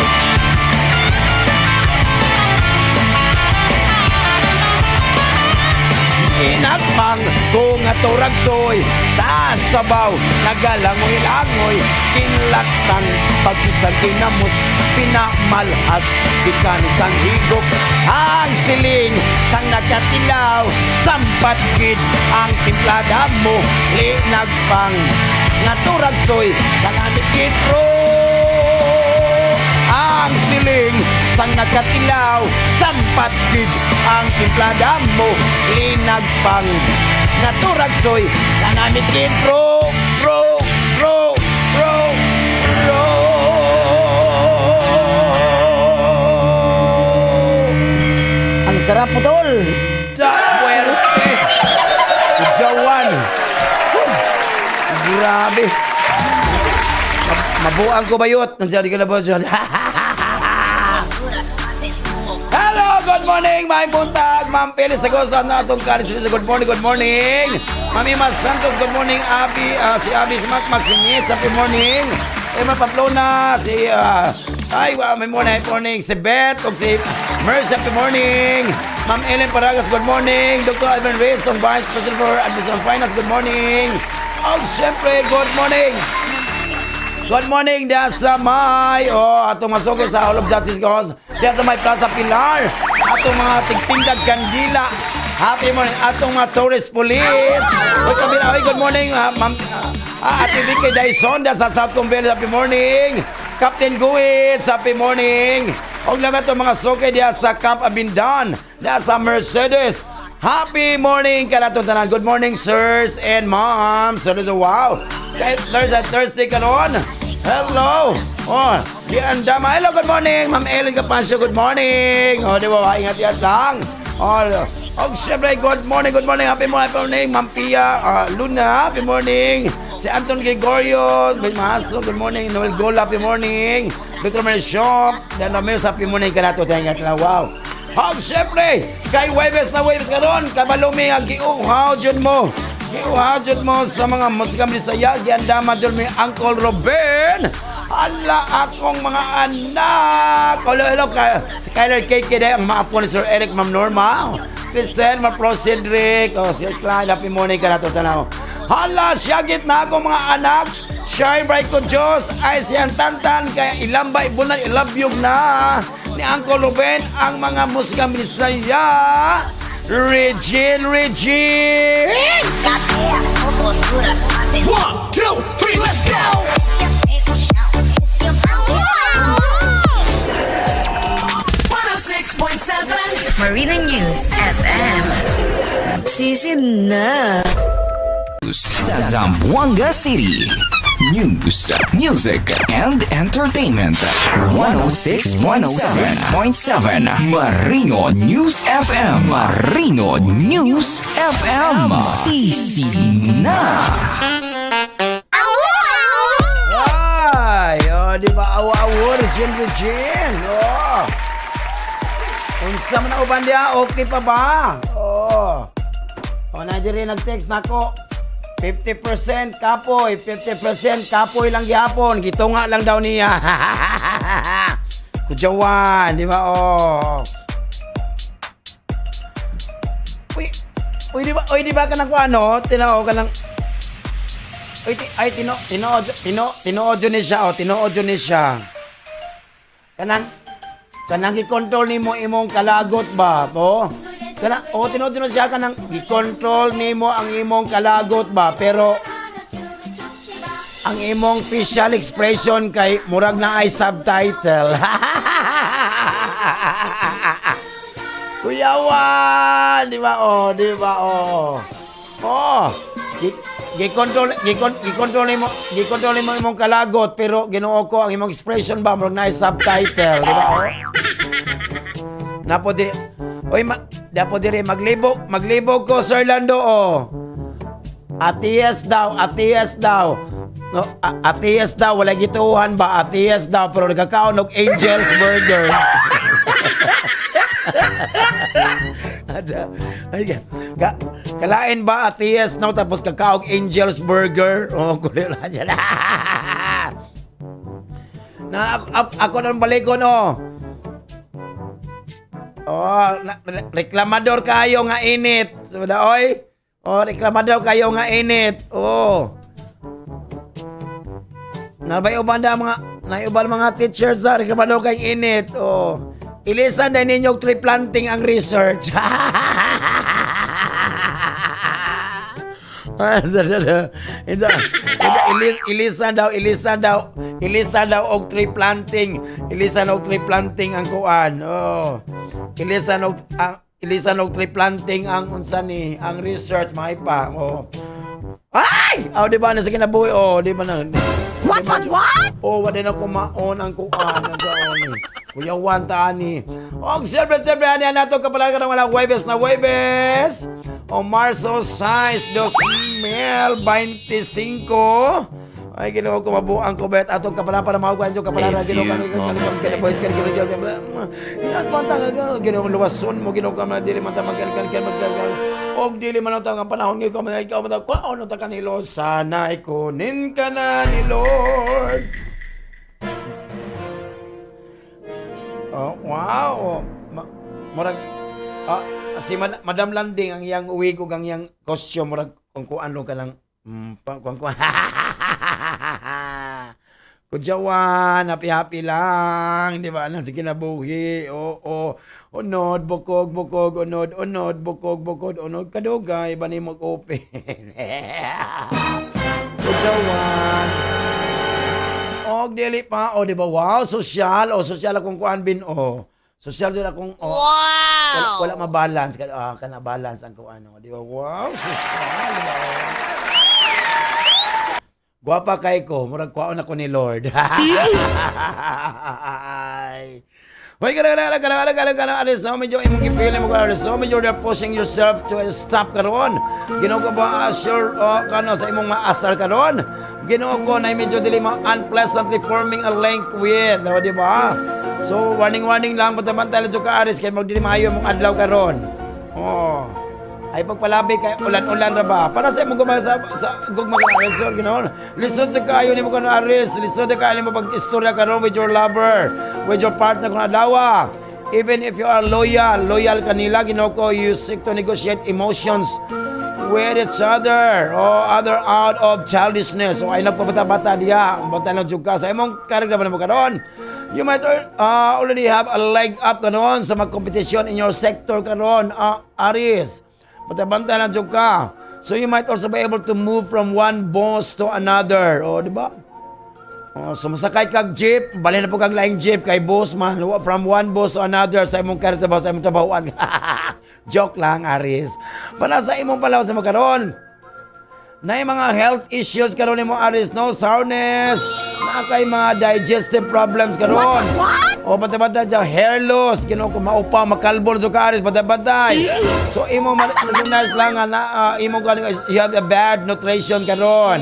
S3: Inakpang ko nga turagsoy sa sabaw, nagalangoy-langoy, kinlaktang pagkisang kinamos, pinamalhas gikan sang higop. Ang siling sang nakatilaw, sampat gid ang timplada mo. Linagpang nga turagsoy, kalamit gid bro. Ang siling sang nakatilaw, sampat gid ang timplada mo. Linagpang nga turagsoy, kanamit gid bro, bro, bro, bro, bro.
S4: Ang sarap mo, tol.
S3: Da puwerte. Jawan. Grabe. Mabuang ko bayot. Nandiyan ka na ba dyan? Hello, good morning, may buntag. Ma'am Felix Sagosa na atong college. Good morning, good morning. Ma'am Ima Santos, good morning. Abby, si Abby, si Mac, Mac, si Mitch, happy morning. Emma Pamplona, si, ay, wow, may morning, happy morning. Si Beth, ug si Mercy, happy morning. Ma'am Ellen Paragas, good morning. Dr. Alvin Reyes, tong Vice President for Administration and Finance, good morning. Oh, syempre, good morning. Good morning, diya sa may, oh, atong masuki sa Hall of Justice Goes, diya sa may Plaza Pilar, atong mga tigtindag kandila, happy morning, atong mga tourist police. Uy, kabila, oy, good morning, ma'am, Ate Vicky Dyson, diya sa South Cumbel, happy morning. Captain Guiz, happy morning. Og lamat itong mga suki diya sa Camp Abindan, diya sa Mercedes. Happy morning kanatong tanan. Good morning, sirs and moms. So, wow. Kahit Thursday, Thursday karon. Hello. Oh, di andama. Hello, good morning. Ma'am Ellen Capancio, good morning. Oh, di ba? Ingat-ingat lang. Oh, oh, syempre, good morning, good morning. Happy morning, happy morning. Ma'am Pia Luna, happy morning. Si Anton Gregorio, Mahaso, good morning. Noel Gola, happy morning. Dr. Shop, Dan Ramirez, happy morning kanato. Ingat lang. Wow. Oh, syempre, kay Webes na Webes karon, kabalumi ang giuhaw jud mo. Giuhaw jud mo sa mga musika Bisaya, giandama jud mi Uncle Ruben. Ala akong mga anak. Hello, hello, kay, si Kyler KK day, ang maapo ni Sir Eric, Ma'am Norma. Kristen, Ma'am Pro Cedric, oh, Sir Clyde, happy morning ka na to tanaw. Hala, siyagit na akong mga anak. Shine bright ko Diyos, ay siyang tantan, kaya ilambay bulan, ilabyog na ni Uncle Ruben ang mga musika Bisaya. Regine, Regine!
S2: 1, 2, 3, let's go! 106.7
S5: Marina News FM. Sisid na.
S7: Sa Zamboanga City. News, music, and entertainment. 106, 106.7 Marino News FM. Marino News FM. Sisi na.
S3: Ay, oh, di ba awa-awa, Regine, Regine. Oh. Unsa man na uban diha, okay pa ba? Oh. Oh, na diri nag-text nako. 50% kapoy, 50% kapoy lang gihapon. Gitunga lang daw niya. Kujawan, di ba? Oh. Uy, uy, di ba, uy, di ba kanang kuano? Tinao ka lang. Uy, ay, tinuod yun ni siya, oh, tinuod yun ni siya. Kanang gi-control nimo imong kalagot ba, po? Kanang, oh, tinuod yun ni siya, kanang gi-control nimo ang imong kalagot ba, pero ang imong facial expression kay murag na ay subtitle. Kuyawan, di ba? Oh, di ba? Oh. Oh. Gi-control gi-control nimo imong kalagot pero Ginoo ko ang imong expression ba murag na ay subtitle, di ba? Oh. Napo diri. Oy, dapo diri maglibog, maglibog ko Sir Lando oh. Atheist daw, atheist daw. No, atheist daw, wala gituhan ba? Atheist daw, pero nagkakaon og Angel's Burger. Ay, kalain ba atheist no tapos kakaog Angel's Burger? Oh, kulit na dyan. Na ako nang balikon oh. Oh, reklamador kayo nga init. So, da, oy. Oh, reklamador kayo nga init. Oh. Nabay uban da mga naiuban mga teachers sa reklamador kay init. Oh. Ilisan na ninyo tree planting ang research. Ilisan daw, ilisan daw, ilisan daw og tree planting, ilisan og tree planting ang kuan. Oh. Ilisan og tree planting ang unsa ni ang research mga ipa. Oh. Ay! Oh, di ba na sa kinabuhi? Oh, di ba na?
S5: What?
S3: Oh, wala na kumaon ang kuan ang saon ni. Kuya Juan taani. Og siyempre, siyempre, ani nato kapalagan ng walang Huwebes na Huwebes. O Marso 6, 2025. Ay, Ginoo ko mabuang ko bet atong kapala para mahugan yung kapala
S7: A
S3: Ginoo
S7: few
S3: kami kami
S7: moments
S3: kami boys kami kami kami. Ingat mo ang Ginoo luwason mo Ginoo kami dili man ta magkal kal magkal. Og dili man ang panahon ngayon kami ikaw man kwaon ta kanilo sana ikunin ka na ni Lord. Oh, wow. Murag si Madam Landing ang iyang wig ug ang iyang costume murag kung kuan ka lang kung kuan. Kudyawan, happy happy lang, di ba? Nang sige kinabuhi. Oo. Unod, bukog, bukog, unod, unod, bukog, bukod, unod, kadugay, ba ni mag-open? Kudyawan. Og dili pa, o di ba? Wow, sosyal, o sosyal akong kuan bin, o. Sosyal din akong, o.
S5: Wow!
S3: Wala, wala mabalance, kana balance ang kuan, o. Di ba? Wow, sosyal, di ba? Gwapa kay ko, murag kwaon ako ni Lord. Hoy, kana kana kana kana kana kana alis no, medyo imong gi-feel mo kana so medyo you're pushing yourself to a stop karon. Ginoo ko ba assure oh, kano sa imong maasar karon? Ginoo ko na medyo dili mo unpleasantly forming a link with, oh, di ba? So warning warning lang bantay lang ka Aris kay magdili maayo imong adlaw karon. Oh. Ay pagpalabi kay ulan-ulan ra ba? Para sa imong gugma sa gugma ka Aris, so, ginoon. Lisod sa kaayo nimo kano Aris, lisod sa kaayo nimo pag-istorya karon with your lover, with your partner kung adlaw. Even if you are loyal, loyal kanila Ginoo ko, you seek to negotiate emotions with each other or other out of childishness. So ay nagpabata-bata diya, bata na jud ka sa imong karakter ba nimo karon. You might already have a leg up karon sa mga competition in your sector karon, Aries. Bantay lang jud ka. So you might also be able to move from one boss to another. O, di ba? Oh, so masakay kag jeep, bali na po kag laing jeep kay boss man, from one boss to another sa imong karakter ba sa imong trabahoan. Joke lang, Aris. Para sa imong palaw sa makaron. Na yung mga health issues karon nimo Aris, no? Sourness, na kay mga digestive problems karon.
S5: What? What?
S3: O bantay-bantay dyan, hair loss, Ginoo ko maupa, makalbo na ka Aris, bantay-bantay. So imo ma-recognize lang nga na imo karon you have a bad nutrition karon.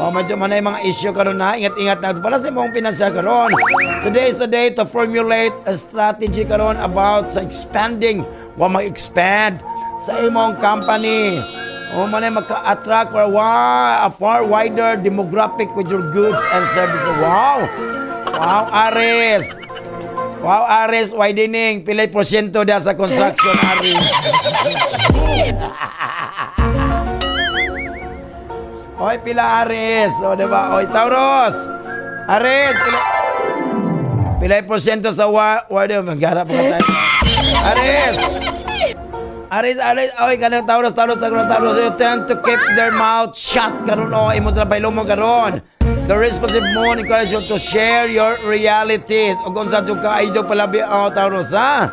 S3: O medyo man mga issue karon na ingat-ingat na para sa imong pinansyal karon. Today is the day to formulate a strategy karon about sa expanding, wa mag-expand sa imong company. O man ay maka-attract for a far wider demographic with your goods and services. Wow! Wow, Aris! Wow, Aris, widening. Pilay porsyento da sa construction, Aris. Oy, pila Aris. O, diba? Oy, Taurus. Aris, pila. Pilay porsyento sa wa, di, magharap pa tayo. Aris. Aris, Aris, oy, kanang Taurus, Taurus, Taurus, Taurus, you tend to keep their mouth shut karon o imo sa baylo mo karon. The responsive moon encourage you to share your realities. O kung sa ka ay jud palabi oh, Taurus, ha?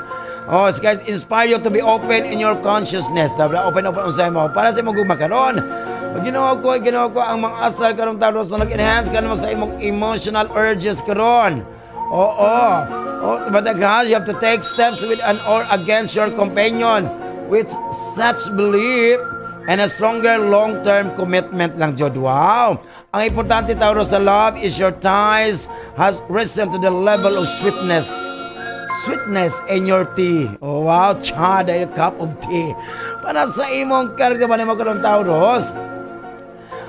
S3: Oh, guys, inspire you to be open in your consciousness. Diba? Open, open, unsay mo. Para sa imong gugma karon. Ginoo ko ang mga asal karon Taurus na nag-enhance ka naman sa imong emotional urges karon. Oo. Oh, but guys, you have to take steps with and or against your companion with such belief and a stronger long-term commitment lang jud. Wow. Ang importante Taurus sa love is your ties has risen to the level of sweetness. Sweetness in your tea. Oh, wow, cha, dahil cup of tea. Para sa imong karga ba nimo karon Taurus?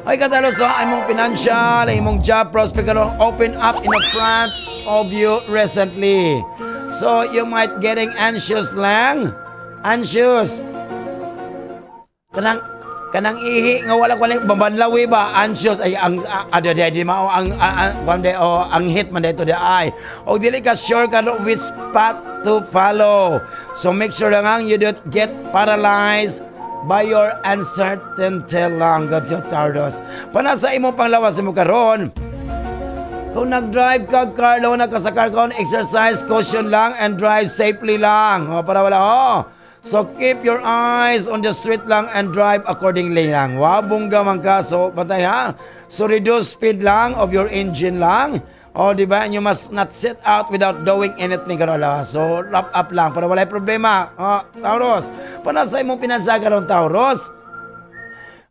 S3: Ay katalos no, imong financial, imong job prospect karon open up in the front. of you recently. So you might getting anxious lang. Anxious. Kanang ihi nga wala ko babanlawi ba, anxious ay ang di di mao ang kuan di, oh, ang hit man dito di ay o dili ka sure ka which path to follow. So make sure lang you don't get paralyzed by your uncertainty lang, gadyo Taurus. Para sa imong panglawas mo karon, kung nag-drive ka, Carlo, nakasakar ka, exercise caution lang and drive safely lang. O, para wala, oh. So keep your eyes on the street lang and drive accordingly lang. Wow, bongga man ka. So, bantay ha. So reduce speed lang of your engine lang. O, di ba? And you must not sit out without doing anything. Karon lang. So, wrap up lang para walay problema. O, Taurus. Para sa imong pinansa karon, Taurus,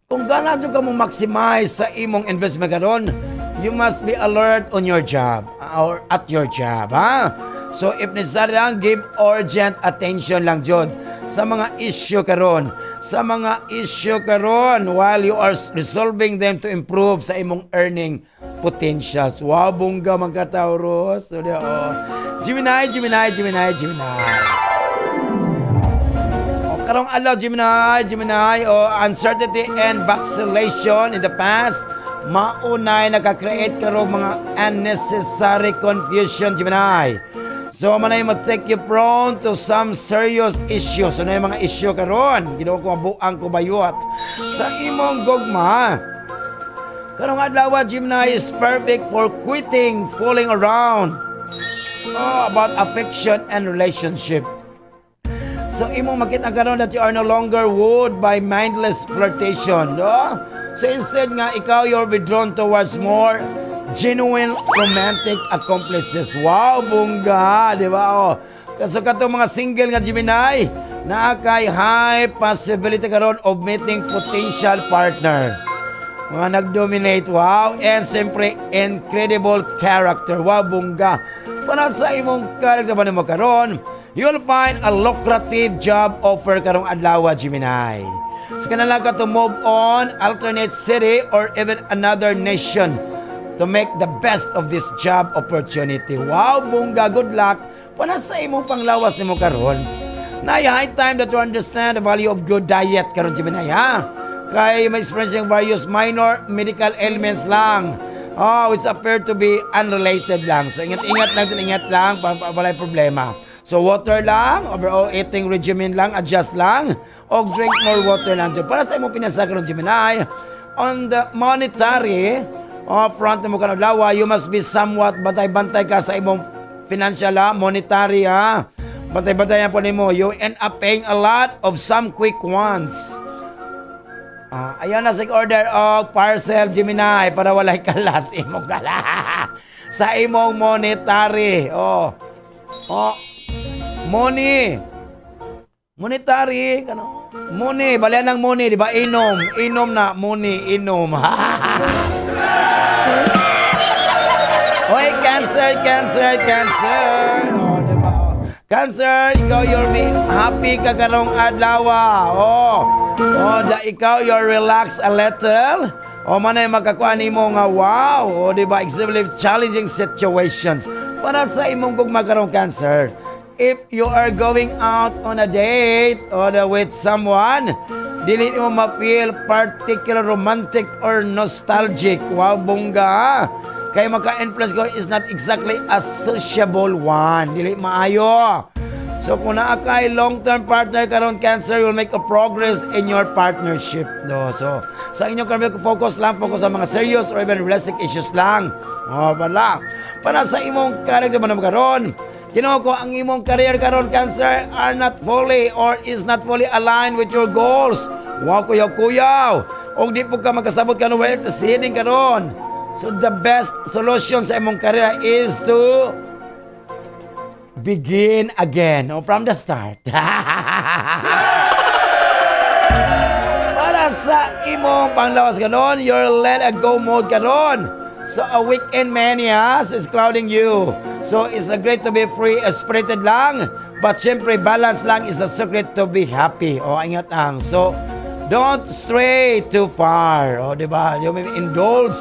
S3: kung gana jud ka mo maximize sa imong investment karon, you must be alert on your job or at your job, ha? So if necessary lang, give urgent attention lang jud sa mga issue karon, sa mga issue karon while you are resolving them to improve sa imong earning potentials. Wow, bongga man ka, Taurus. So, di, oh. Gemini, Gemini, Gemini, Gemini. O, karong adlaw, Gemini, Gemini, o uncertainty and vacillation in the past, maunay naka-create karong mga unnecessary confusion, Gemini. So, manay mo take you prone to some serious issues. So, na yung mga issue karon. Ginoo ko, mabuang ko bayot. Sa imong gugma, karong adlaw, Gemini, is perfect for quitting fooling around. Oh, about affection and relationship. So imong makita karon that you are no longer wooed by mindless flirtation, no? So instead nga ikaw, you're be drawn towards more genuine romantic accomplices. Wow, bongga, di ba? Oh. Kaso katong mga single nga Gemini, naa kay high possibility karon of meeting potential partner. Mga nag-dominate, wow. And siyempre, incredible character. Wow, bongga. Para sa imong character ba nimo karon, you'll find a lucrative job offer karong adlaw, Gemini. So kinahanglan ka to move on, alternate city or even another nation to make the best of this job opportunity. Wow, bongga, good luck. Para sa imong panglawas nimo karon. Na high time that you understand the value of good diet karon, Gemini, ha? Kay may experiencing various minor medical ailments lang. Oh, which appear to be unrelated lang. So ingat-ingat lang, ingat lang, para walay problema. So water lang, overall eating regimen lang, adjust lang, o drink more water lang. So, para sa imong pinasa karon, Gemini, on the monetary o front mo karon adlaw, you must be somewhat bantay-bantay ka sa imong financial ha, monetary ha. Bantay-bantay po nimo. You end up paying a lot of some quick ones. Ah, ayaw na sig order og parcel, Gemini, para walay kalas imong gala sa imong monetary. Oh. Oh. Money. Monetary kano? Money, balian ng money, di ba? Inom, inom na money, inom. Hoy, Cancer, Cancer, Cancer. Oh, di ba? Oh. Cancer, ikaw you're be happy ka karong adlaw. Oh. Oh, da ikaw you're relax a little. O manay makakuha nimo nga wow, o di ba? Extremely challenging situations. Para sa imong gugma karong, Cancer, if you are going out on a date or with someone, dili mo ma-feel particular romantic or nostalgic. Wow, bongga, ha? Kay maka-influence ko is not exactly a sociable one. Dili maayo. So kung naa kay long-term partner karon, Cancer, you'll make a progress in your partnership. No, so sa inyong career, focus lang, focus sa mga serious or even realistic issues lang. Oh, wala. Para sa imong character man karon, Ginoo ko, ang imong career karon, Cancer, are not fully or is not fully aligned with your goals. Wow, kuyaw-kuyaw. Og di po ka magkasabot karon where it is heading karon. So the best solution sa imong career is to begin again o from the start. Para sa imong panglawas karon, you're let a go mode karon. So a weekend mania is clouding you. So it's a great to be free spirited lang. But syempre, balance lang is a secret to be happy. O, ingat ang. So, don't stray too far. O, di ba? You may indulge,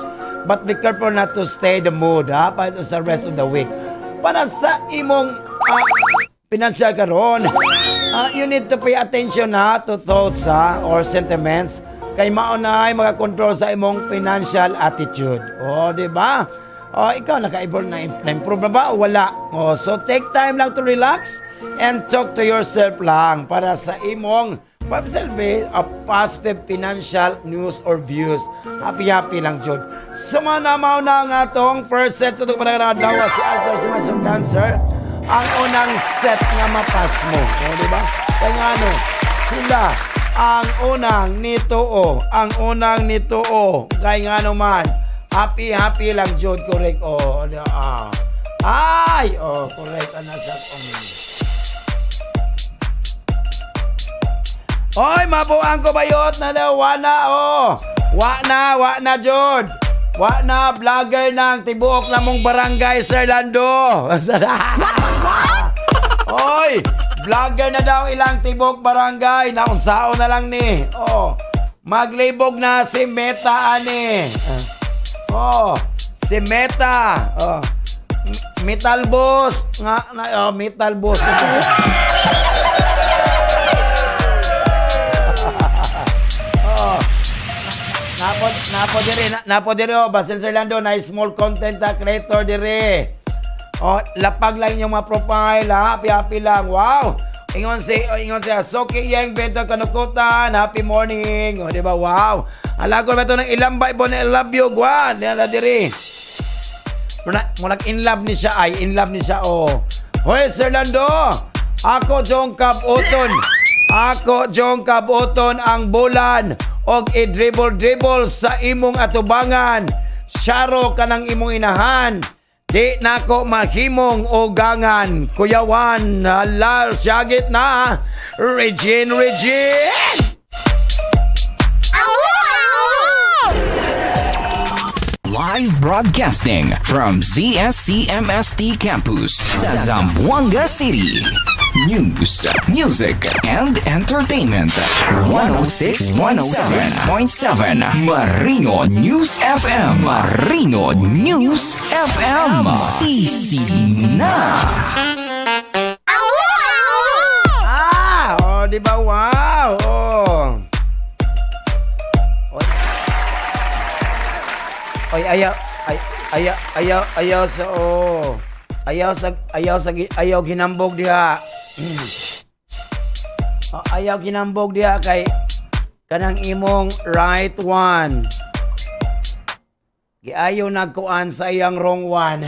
S3: but be careful not to stay the mood, ha? Para sa rest of the week. Para sa imong financial karon. You need to pay attention ha to thoughts ha or sentiments kay mao na ay makakontrol sa imong financial attitude. Oh, di ba? Oh, ikaw naka-evolve na, na-improve na ba o wala? Oh, so take time lang to relax and talk to yourself lang para sa imong pagsilbi a positive financial news or views. Happy happy lang jud. Sumana mao na nga atong first set sa itong panahon adlaw, si Alter si Cancer ang unang set nga mapas mo. O, di ba? Kaya nga ano, sila ang unang nituo. Ang unang nituo. Kaya nga naman, happy, happy lang, jud. Correct. O, di, ah. Ay! Oh, correct. Ano siya? Oy, mabuang ko bayot na daw. Wa na, oh. Wa na, wa na, jud. Wa na, vlogger ng tibuok na mong barangay, Sir Lando. Oy, vlogger na daw ilang tibok barangay. Naunsao na lang ni. Oh, maglibog na si Meta ani. Oh, si Meta. Oh. Metal Boss nga na, oh, Metal Boss. Oh. Napo napo diri na, napo diri oh, basin Sir Lando na small content creator diri. Oh, lapag lang inyong mga profile ha. Happy happy lang. Wow. Ingon si oh, ingon siya, Soki Yang Bento Kanukutan. Happy morning. Oh, di ba? Wow. Alagon ba ito ng ilambay bon I love you gwan. Diyan na diri. Muna, munag in love ni siya ay in love ni siya oh. Hoy Sir Lando, ako Jong Kabuton. Ako Jong Kabuton ang bulan og i-dribble dribble sa imong atubangan. Syaro ka ng imong inahan. Di nako mahimong ugangan. Kuyawan, hala, syagit na. Regine, Regine!
S7: Live broadcasting from ZSCMST Campus sa Zamboanga City. News, music, and entertainment. 106 106.7 Marino News FM. Marino News FM. Sisi na.
S3: Ah, oh, di ba? Wow. Oh. Oy. Oy, ayaw, ay, ayaw, ayaw, ayaw sa, oh. Ayaw sa, ayaw sa, ayaw ginambog diha. Oh, ayaw ginambog diha kay kanang imong right one. Giayo nagkuan sa iyang wrong one.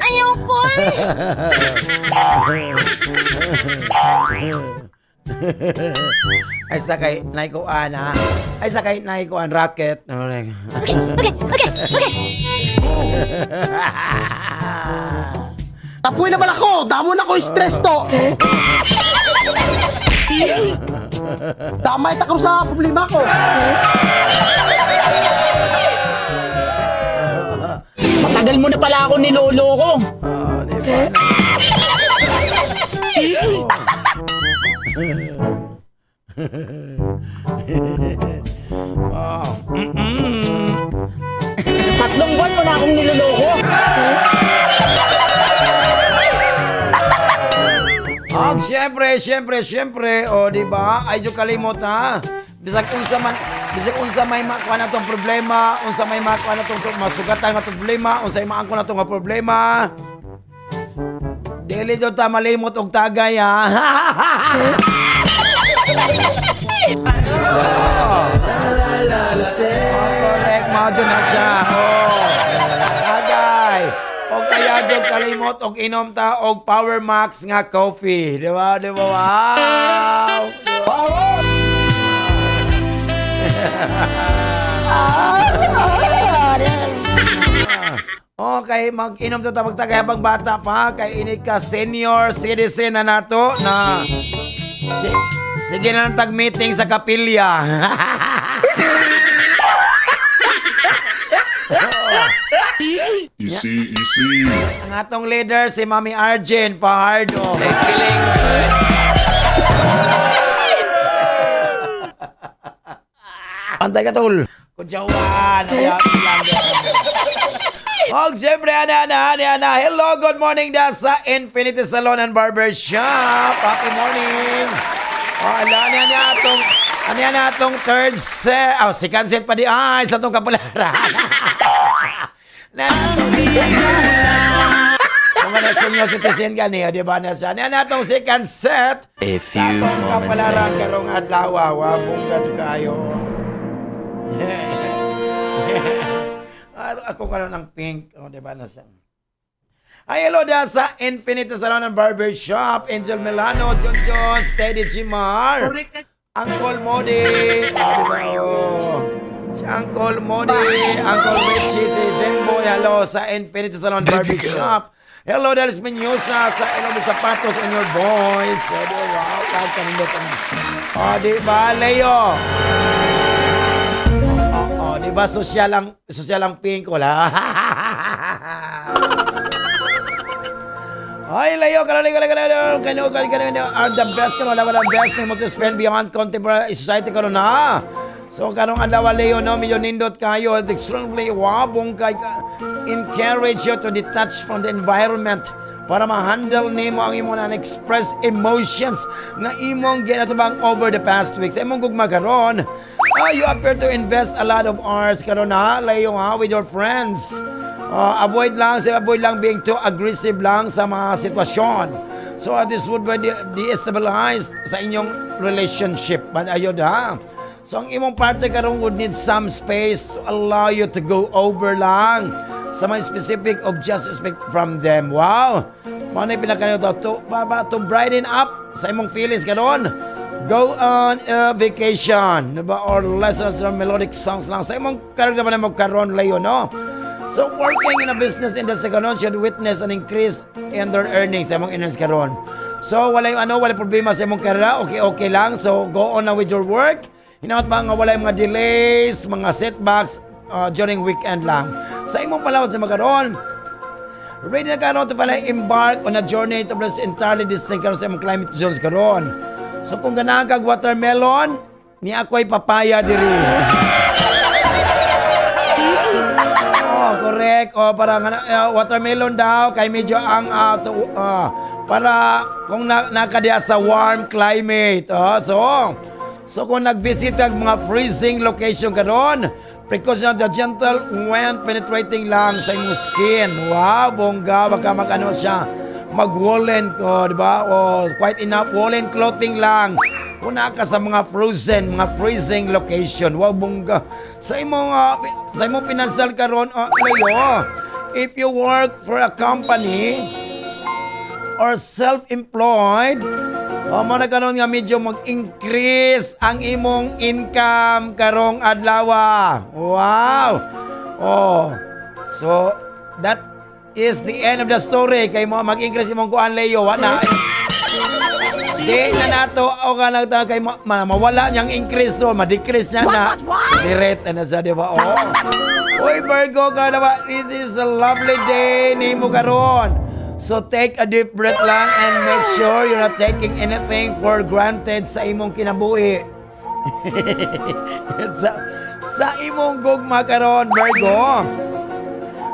S5: Ayoko
S3: Ay sa kay naikuan ha. Ay sa kay naikuan racket.
S5: Okay, okay, okay, okay.
S8: Tapuin na pala ko! Damo na ko stress to! Damay ta ko sa problema ko!
S4: Matagal mo na pala ako niloloko.
S3: Oh, di ba? Oh. Mm-mm.
S4: 3 buwan mo na akong niloloko.
S3: Og syempre, syempre, syempre, o di ba? Ay jo kalimot ha. Bisag unsa man, bisag unsa may makuha na tong problema, unsa may makuha na tong masugatan nga tong problema, unsa may maangko na tong nga problema. Dili jud ta malimot og tagay ha. Oh. Correct, mao jud na siya. Oh. Tagay. O kaya jud kalimot og inom ta og Power Max nga coffee, di ba? Di ba? Wow. Power. Okay, mag-inom ta magtagay habang bata pa kay ini ka senior citizen na nato na sige na lang tag meeting sa kapilya.
S9: Easy, easy.
S3: Ang atong leader si Mami Arjen Fajardo.
S2: Feeling good.
S3: Antay ka, tol. Kutsawan. Ayaw lang. Og siyempre, ana, ana, ana, ana. Hello, good morning da sa Infinity Salon and Barber Shop. Happy morning. Oh, ala, ana, ana, atong, ano yan atong third set, oh, second set pa di, ay, sa atong kapularan. Na, kung ano senior citizen ka niya, di ba na siya? Yan atong second set.
S9: A
S3: Sa
S9: few
S3: atong
S9: moments
S3: kapalaran
S9: later.
S3: karong adlaw, wa bongga jud kaayo. Ah, ako karon ng pink, oh, di ba na siya? Ay, hello da sa Infinity Salon and Barber Shop, Angel Milano, John John, Steady Gmar, Uncle Modi, ah, di ba, oh. Si Uncle Modi, Uncle Richie, si Demboy, hello sa Infinity Salon Barber Shop. Hello, Delis Menyosa sa Hello Sapatos and your boys. Oh, di ba, wow, kahit kanindot ang. Oh, di ba, Leo? Oh, di ba sosyal ang pink, wala? Ay, Leo, karon karon karon karon karon karon are the best karon, wala best nimo to spend beyond contemporary society karon na. So karong adlaw, Leo, no, medyo nindot kayo, extremely wabong kay encourage you to detach from the environment para ma-handle nimo ang imong unexpressed emotions nga imong ginatubang over the past weeks. Imong gugma karon, you appear to invest a lot of hours karon ha, Leo ha, with your friends. Avoid lang being too aggressive lang sa mga sitwasyon. So this would be destabilize sa inyong relationship. But ayun ha. So ang imong partner karon would need some space to allow you to go over lang sa mga specific of just speak from them. Wow! Mao na pinaka to brighten up sa imong feelings karon. Go on a vacation, diba? Or listen to melodic songs lang sa imong karon naman mo karon, Leo, no? So working in a business industry karon should witness an increase in their earnings sa imong earnings karon. So wala yung ano, wala problema sa imong karera, okay okay lang. So go on na with your work. Hinaot pa nga wala yung mga delays, mga setbacks during weekend lang. Sa imong palawas sa karon, ready na karon to pala embark on a journey to bless entirely distinct karon sa imong climate zones karon. So kung ganahan kag watermelon, ni ako'y papaya diri. Oh, correct. Oh, para nga watermelon daw kay medyo ang para kung nakadiya sa warm climate. Oh, so kung nag-visit kag mga freezing location karon, precaution, the gentle when penetrating lang sa imong skin. Wow, bongga, baka mag-ano siya, mag-woolen ko, di ba? Oh, quite enough woolen clothing lang. Kung naa ka sa mga frozen, mga freezing location, wow, bongga. Sa imong financial karon, Leo, if you work for a company or self-employed, oh, mo na karon nga medyo mag-increase ang imong income karong adlaw. Wow. Oh. So that is the end of the story kay mo mag-increase imong kuan, Leo, wa na. Di na nato o ka lang ta kay mawala niyang increase ro, ma-decrease niya na. Direct na siya, di ba? Oh. Uy, Virgo ka na ba? It is a lovely day nimo karon. So take a deep breath lang and make sure you're not taking anything for granted sa imong kinabuhi. Sa imong gugma karon, Virgo.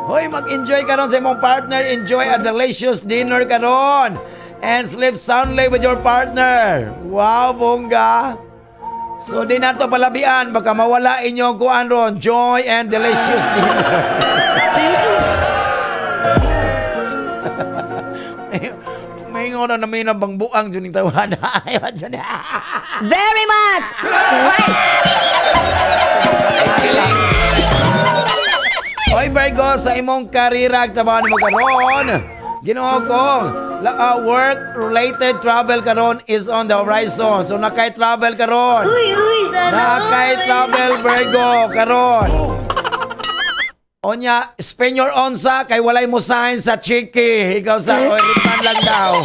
S3: Hoy, mag-enjoy karon sa imong partner. Enjoy a delicious dinner karon. And sleep soundly with your partner. Wow, bongga. So di nato palabian baka mawala inyong kuan ron, joy and delicious dinner. May ngono na may nabang buang jud ning tawana. Ay, wa jud.
S6: Very much! Right!
S3: Oy, Virgo, sa imong karera ag trabaho nimo karon. Ginoo ko, work-related travel karon is on the horizon. So nakay travel karon.
S6: Uy, uy, sana
S3: Nakay
S6: all.
S3: Travel, Virgo, karon. Onya, spend your own sa kay walay mo sign sa chiki. Ikaw sa oy, refund lang daw.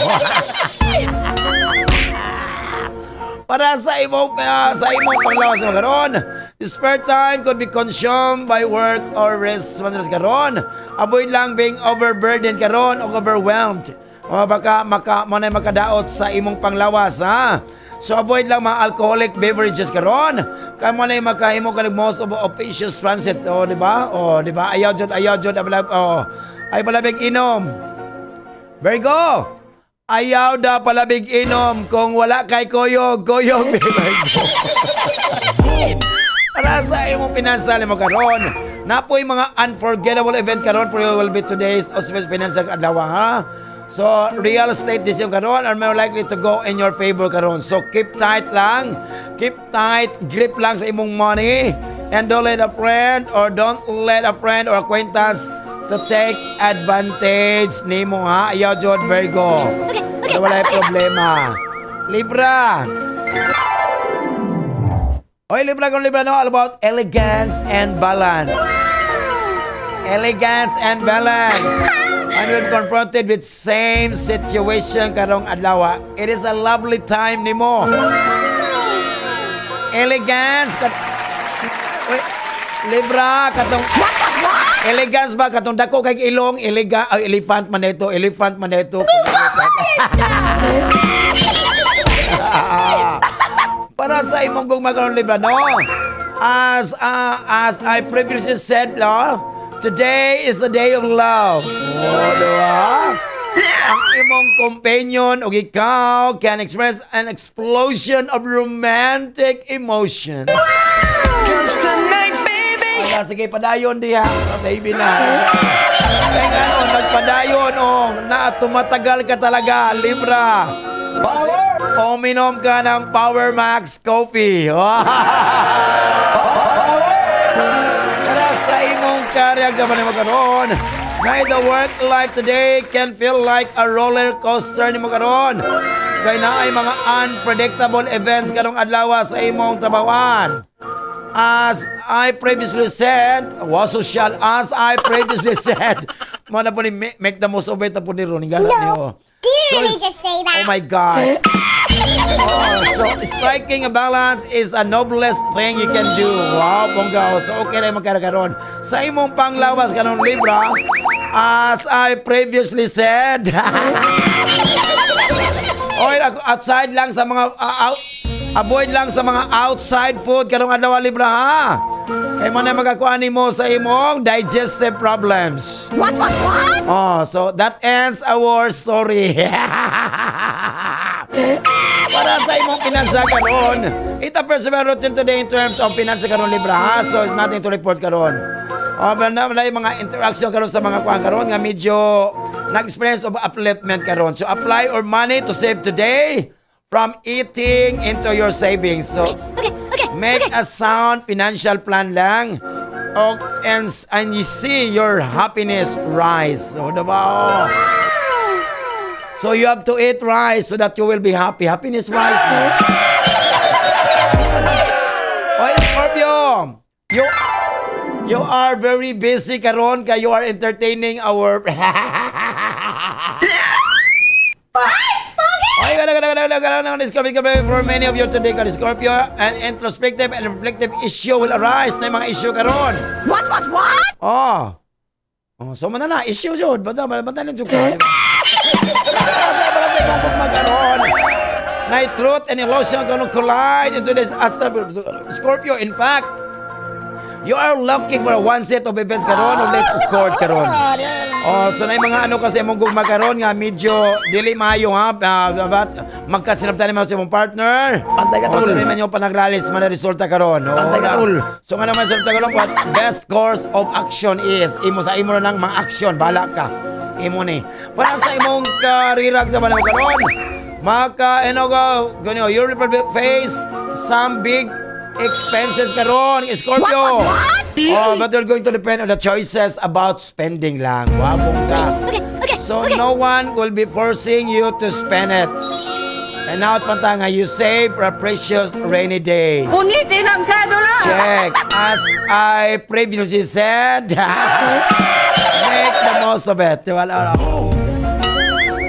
S3: Para sa imong panglawas sa karon, spare time could be consumed by work or responsibilities karon. Avoid lang being overburdened karon o overwhelmed. O baka maka mo na makadaot sa imong panglawas, ha. So avoid lang mga alcoholic beverages karon. Kay mo na makahimo ka most of officious transit, o di ba? O di ba? Ayaw jud, ayaw jud, oh. Ay palabig inom. Virgo. Ayaw da palabig inom kung wala kay kuyog, kuyog, Virgo. Para sa imong pinansyal mo karon. Napoy mga unforgettable event karon for you will be today's auspicious financial adlaw, ha. So, real estate decision karon are more likely to go in your favor karon. So, keep tight lang. Keep tight grip lang sa imong money and don't let a friend or acquaintance to take advantage nimo, ha. Ayaw jud, Virgo.
S5: Okay.
S3: Para wala problema. Libra. Oy, Libra kung Libra, no, all about elegance and balance. Elegance and balance. And when confronted with same situation karong adlaw, it is a lovely time nimo. Elegance kat. Uy, Libra katong elegance ba katong dako kay ilong ay, elephant man ito, elephant man ito. Para sa imong gugma karon, Libra, no? As I previously said, no? Today is the day of love. Oh, diba? Ang imong companion o ikaw can express an explosion of romantic emotions. Wala, sige, padayon diha. Baby na. Kaya nga, no, nagpadayon, oh, na tumatagal ka talaga, Libra. Power! Uminom ka ng Power Max Coffee. Para sa imong career naman mo karon. Ngayon, the work life today can feel like a roller coaster nimo karon. Kay naay mga unpredictable events karong adlaw sa imong trabahoan. As I previously said, was social, as I previously said, mo na po ni make the most of it na po ni Ron. No.
S5: No. Did you really just say that?
S3: Oh my God. Oh, so striking a balance is a noblest thing you can do. Wow, bongga. So okay na yung magkakaroon. Sa imong panglawas karon, Libra, as I previously said, oy, outside lang sa mga out, avoid lang sa mga outside food karong adlaw, Libra, ha. Kay mo na magakuha nimo sa imong digestive problems.
S6: What?
S3: Oh, so that ends our story. Para sa imong pinansa karon, it appears to be routine today in terms of pinansa karon, Libra, ha. So it's nothing to report karon. Oh, pero na wala yung mga interaction karon sa mga kuan karon nga medyo nag-experience of upliftment karon. So apply or money to save today from eating into your savings. So make a sound financial plan lang and you see your happiness rise. So, diba? Oh. So you have to eat rice so that you will be happy. Happiness rice. No? Oy, Scorpio! You are very busy karon kay you are entertaining our. Ay, wala, wala, wala, wala, wala, wala, Scorpio, Scorpio, for many of you today, ka Scorpio, an introspective and reflective issue will arise na yung mga issue karon.
S6: What?
S3: Oh. Oh, so man na issue jud. Basta basta lang jud ka. Para sa imong magkaroon. Night truth and illusion gonna collide into this astral Scorpio. In fact, you are looking for one set of events karon o let's record karon. Oh, so na yung mga ano kasi imong gugma karon nga medyo dili maayo, ha, but magkasinabtan nimo sa imong partner.
S8: Pantay ka,
S3: Oh, so
S8: tol.
S3: na yung panaglalis man na resulta karon. Oh,
S8: Pantay ka, tol.
S3: So nga naman resulta karon, what best course of action is imo sa imo na lang mga action, bala ka. Imo ni. Para sa imong karirag naman mo karon, maka ano ka, ganyo, you will face some big expenses karon, Scorpio.
S6: What? What?
S3: Oh, but you're going to depend on the choices about spending lang. Wabong ka.
S5: Okay,
S3: So
S5: okay.
S3: no one will be forcing you to spend it. And now, pantanga, you save for a precious rainy day.
S6: Punitin ang sedula!
S3: Check. As I previously said, make the most of it. Wala, wala.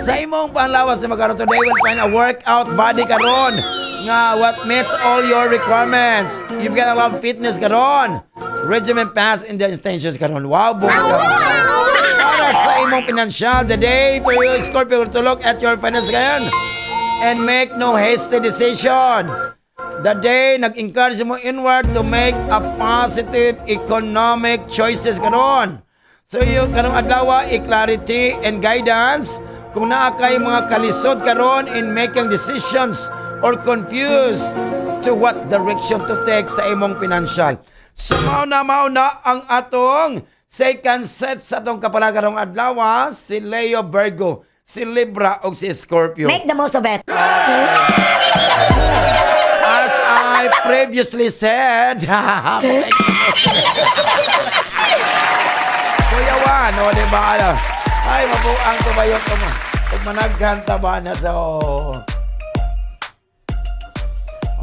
S3: Sa imong panlawas sa magkaroon today, will find a workout body karon nga what meets all your requirements. You've got a lot of fitness karon. Regimen pass in the intentions karon. Wow, bongga. Para sa imong financial, the day for you, Scorpio, to look at your finance ngayon and make no hasty decision. The day nag-encourage mo inward to make a positive economic choices karon. So yung karong adlaw, i-clarity and guidance kung naa kay mga kalisod karon in making decisions or confused to what direction to take sa imong financial. So mao na ang atong second set sa atong kapalagarong adlaw, si Leo, Virgo, si Libra ug si Scorpio.
S6: Make the most of it.
S3: As I previously said, Kuya Juan, o, di ba? Ano? Ay, mabuang ko ba yun? Kung managkanta ba na so.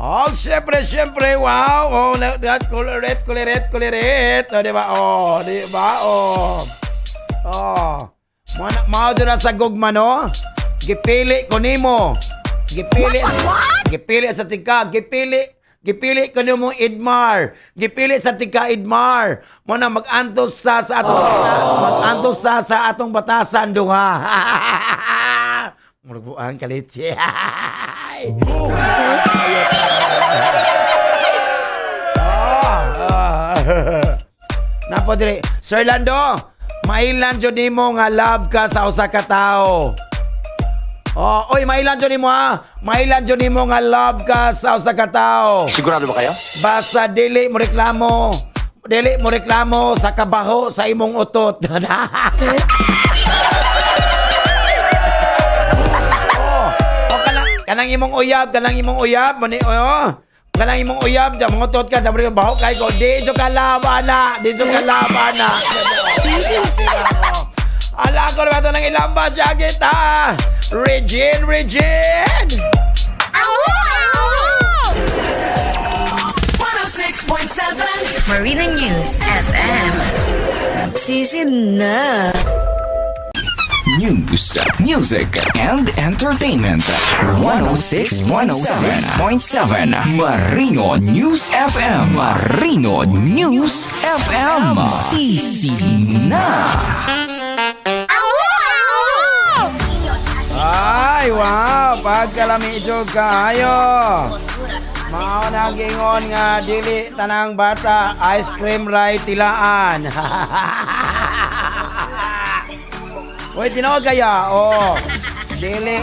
S3: Oh, siyempre, siyempre, wow. Oh, that coloret, coloret, coloret. Oh, di ba? Oh, di ba? Oh. Oh. Mao mao na sa gugma, no? Gipili ko nimo. Gipili. Gipili sa tika, gipili. Gipili ko nimo, Idmar. Gipili sa tika, Idmar. Mo na mag-antos sa atong mag-antos sa atong batasan duha. Murag buang kalitsi. Ah, ah. Napo dire, Sir Lando, mailan jud nimo nga love ka sa usa ka tawo. Oh, oy, mailan jud nimo ha. Mailan jud nimo nga love ka sa usa ka tawo.
S8: Sigurado ba kayo?
S3: Basta dili mo reklamo. Dili mo reklamo sa kabaho sa imong utot. Oh, oh, kanang imong uyab, kanang imong uyab, mani oh. Kanang imong uyab, dyan mga utot ka, dyan baho kay ko. Di jo ka laban na, di jo ka laban na. Ala ko na ito ng ilamba siya kita. Regine, Regine!
S5: 106.7
S9: Marina News FM. Season na.
S7: News, music, and entertainment. 106 106.7 Marino News FM. Marino News FM. Sisi na.
S3: Ay, wow! Pagkalami jud kaayo. Mao na gingon nga dili tanang bata ice cream ray tilaan. Uy, tinuod kaya? Oh. Dili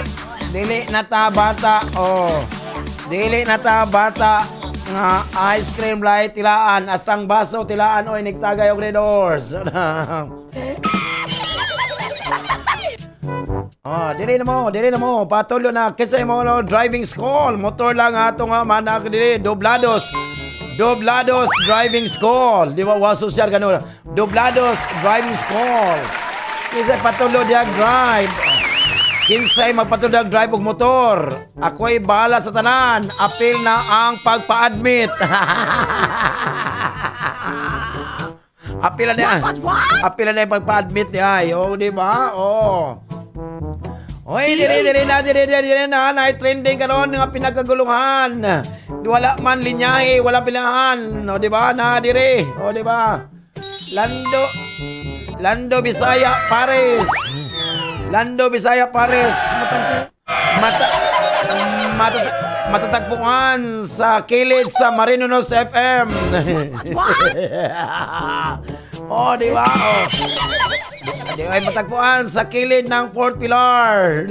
S3: dili na ta bata. Oh. Dili na ta bata nga ice cream ray tilaan, astang baso tilaan, oy, nigtagay og Red Horse. Ah, dili na mo, dili na mo. Patulo na kasi mo no, driving school. Motor lang ato nga manak dili doblados. Doblados driving school. Di ba wa social ganun? Doblados driving school. Kinsa patulo diag drive. Kinsay magpatulo diag drive og motor. Ako'y bahala sa tanan. Apil na ang pagpa-admit. Apil na. Apil na yung pagpa-admit niya. Ay, oh, di ba? Oh. Oy, dire dire na, dire dire dire na, na trending karon nga pinagkaguluhan. Wala man linyahe, wala pilahan, o di ba? Na dire, o di ba? Lando Lando Bisaya Pares. Lando Bisaya Pares. Mata mata mata matatagpuan sa kilid sa Marinonos FM. Oh, di ba? Oh. Di ay matagpuan sa kilid ng Fort Pilar.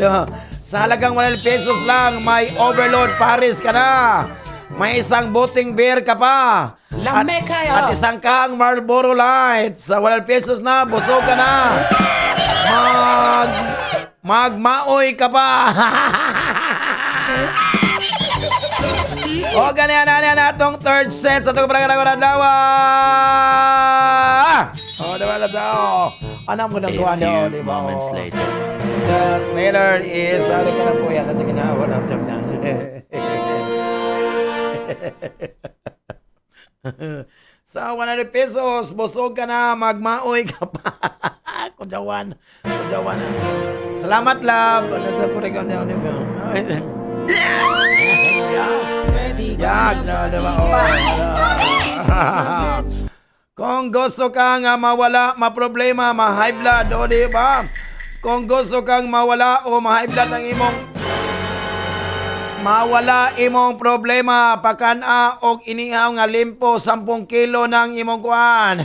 S3: Sa halagang 100 pesos lang, may overload Paris ka na. May isang boteng beer ka pa. At isang kang Marlboro Light. Sa 100 pesos na, busog ka na. Magmaoy ka pa. O ganyan na na atong third set sa itong pagkakataon ng adlaw. O, diba, diba, oh. Ano mo nang kuha niyo, di ba?
S10: Moments later.
S3: The later is, ano ka na po yan? Sige na, wala na na. Sa 100 pesos, busog ka na, magmaoy ka pa. Kujawan. Kujawan. Salamat, love. Ano sa puri ko? Yan, no, diba? Oh. Kung gusto ka nga mawala, maproblema, ma-high blood, o di ba? Kung gusto kang mawala o ma-high blood ang imong mawala imong problema, pakan-a og inihaw nga limpo, 10 kilo ng imong kuan.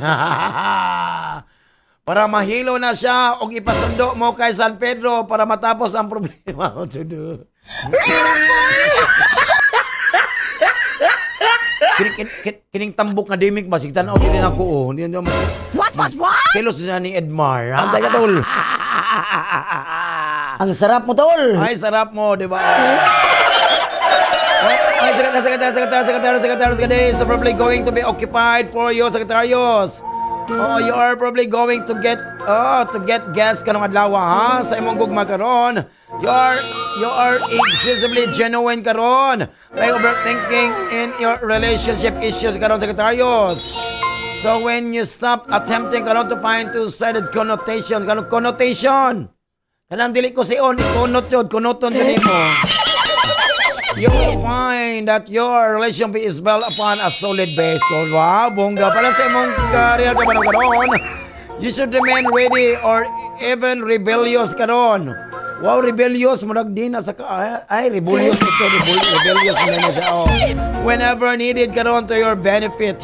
S3: Para mahilo na siya og ipasundo mo kay San Pedro para matapos ang problema. Oh, dudu. Kining tambok nga dimik ba sigtan og kini ako oh. Hindi na mas
S6: What?
S3: Selos siya ni Edmar. Antay ka, tol.
S4: Ang sarap mo, tol!
S3: Ay, sarap mo, di ba? Ay, secretary, secretary, secretary, secretary, secretary, secretary, is probably going to be occupied for you, secretarios. Oh, you are probably going to get guests karong adlaw ha sa imong gugma karon. You are excessively genuine karon. Like overthinking in your relationship issues karon, secretarios. So when you stop attempting karon to find two-sided connotations, karon connotation. Kanang dili ko si on, ikunot yun, kunoton yun mo. You will find that your relationship is built upon a solid base. Oh, wow, bongga. Para sa imong career ka ba karon, you should remain ready or even rebellious karon. Wow, rebellious. Murag di na sa ka. Ay, rebellious ito. Rebellious mo na siya. Oh. Whenever needed karon to your benefit.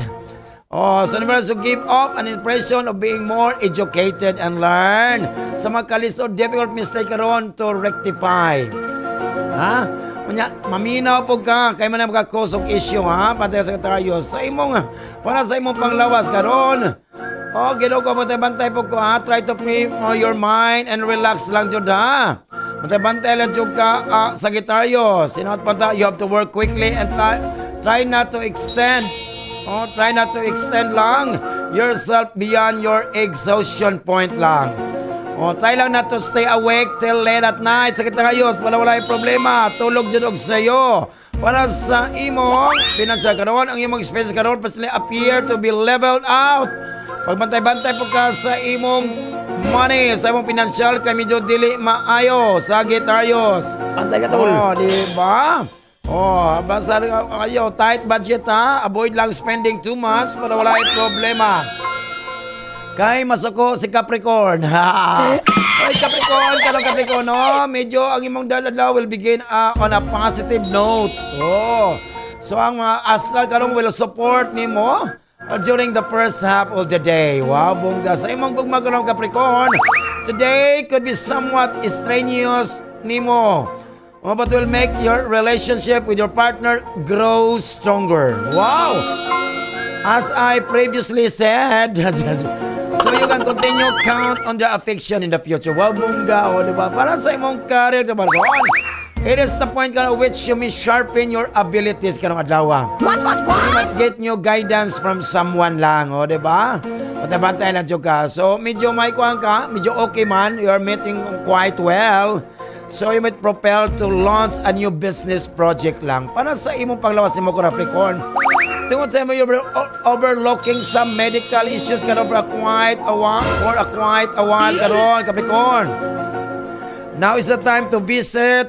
S3: Oh, so never to give off an impression of being more educated and learn. Sa mga kalisod, difficult mistake karon to rectify. Ha? Unya, maminaw po ka kay man ang maka-cause og issue ha, pati sa sekretaryo sa imong para sa imong panglawas karon. Oh, Ginoo ko, bantay po ko ha. Try to free your mind and relax lang jud ha. Bantay lang jud ka, Sagittarius. Sinot pa ta, you have to work quickly and try not to extend. Oh, try not to extend lang yourself beyond your exhaustion point lang. Oh, try lang not to stay awake till late at night. Sagittarius, wala wala yung problema. Tulog jud og sayo. Para sa imong pinansyal karon, ang imong expenses karon presently appear to be leveled out. Pagbantay-bantay po ka sa imong money, sa imong pinansyal kay medyo dili maayo, Sagittarius.
S4: Pantay ka, tol.
S3: Oh, di ba? Oh, basta ayo, tight budget ha. Avoid lang spending too much para wala yung problema. Kay masuko si Capricorn. Ay, Capricorn, karon Capricorn, no? Medyo ang imong daladlaw will begin on a positive note. Oh. So ang mga astral karon will support nimo during the first half of the day. Wow, bongga. Sa imong gugma karon, Capricorn, today could be somewhat strenuous nimo. Oh, but will make your relationship with your partner grow stronger. Wow! As I previously said, so you can continue count on their affection in the future. Wow, bongga, o, di ba? Para sa imong career, di ba? It is the point ka which you may sharpen your abilities karong adlaw.
S6: What?
S3: You might get new guidance from someone lang, o, di ba? Bantay-bantay lang jud ka. So, medyo may kuhan ka, medyo okay man, you are meeting quite well. So, you might propel to launch a new business project lang. Para sa imong panglawas nimo, Capricorn. Tungod sa imo, you're overlooking some medical issues karon for a quite a while karon, Capricorn. Now is the time to visit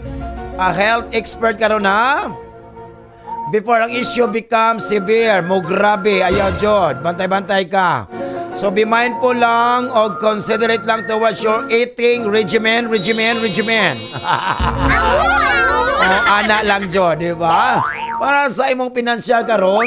S3: a health expert karon ha. Before ang issue becomes severe, mo grabe, ayaw jud, bantay-bantay ka. So be mindful lang o considerate lang towards your eating regimen, regimen, regimen. O, ana lang jud, di ba? Para sa imong pinansyal karon,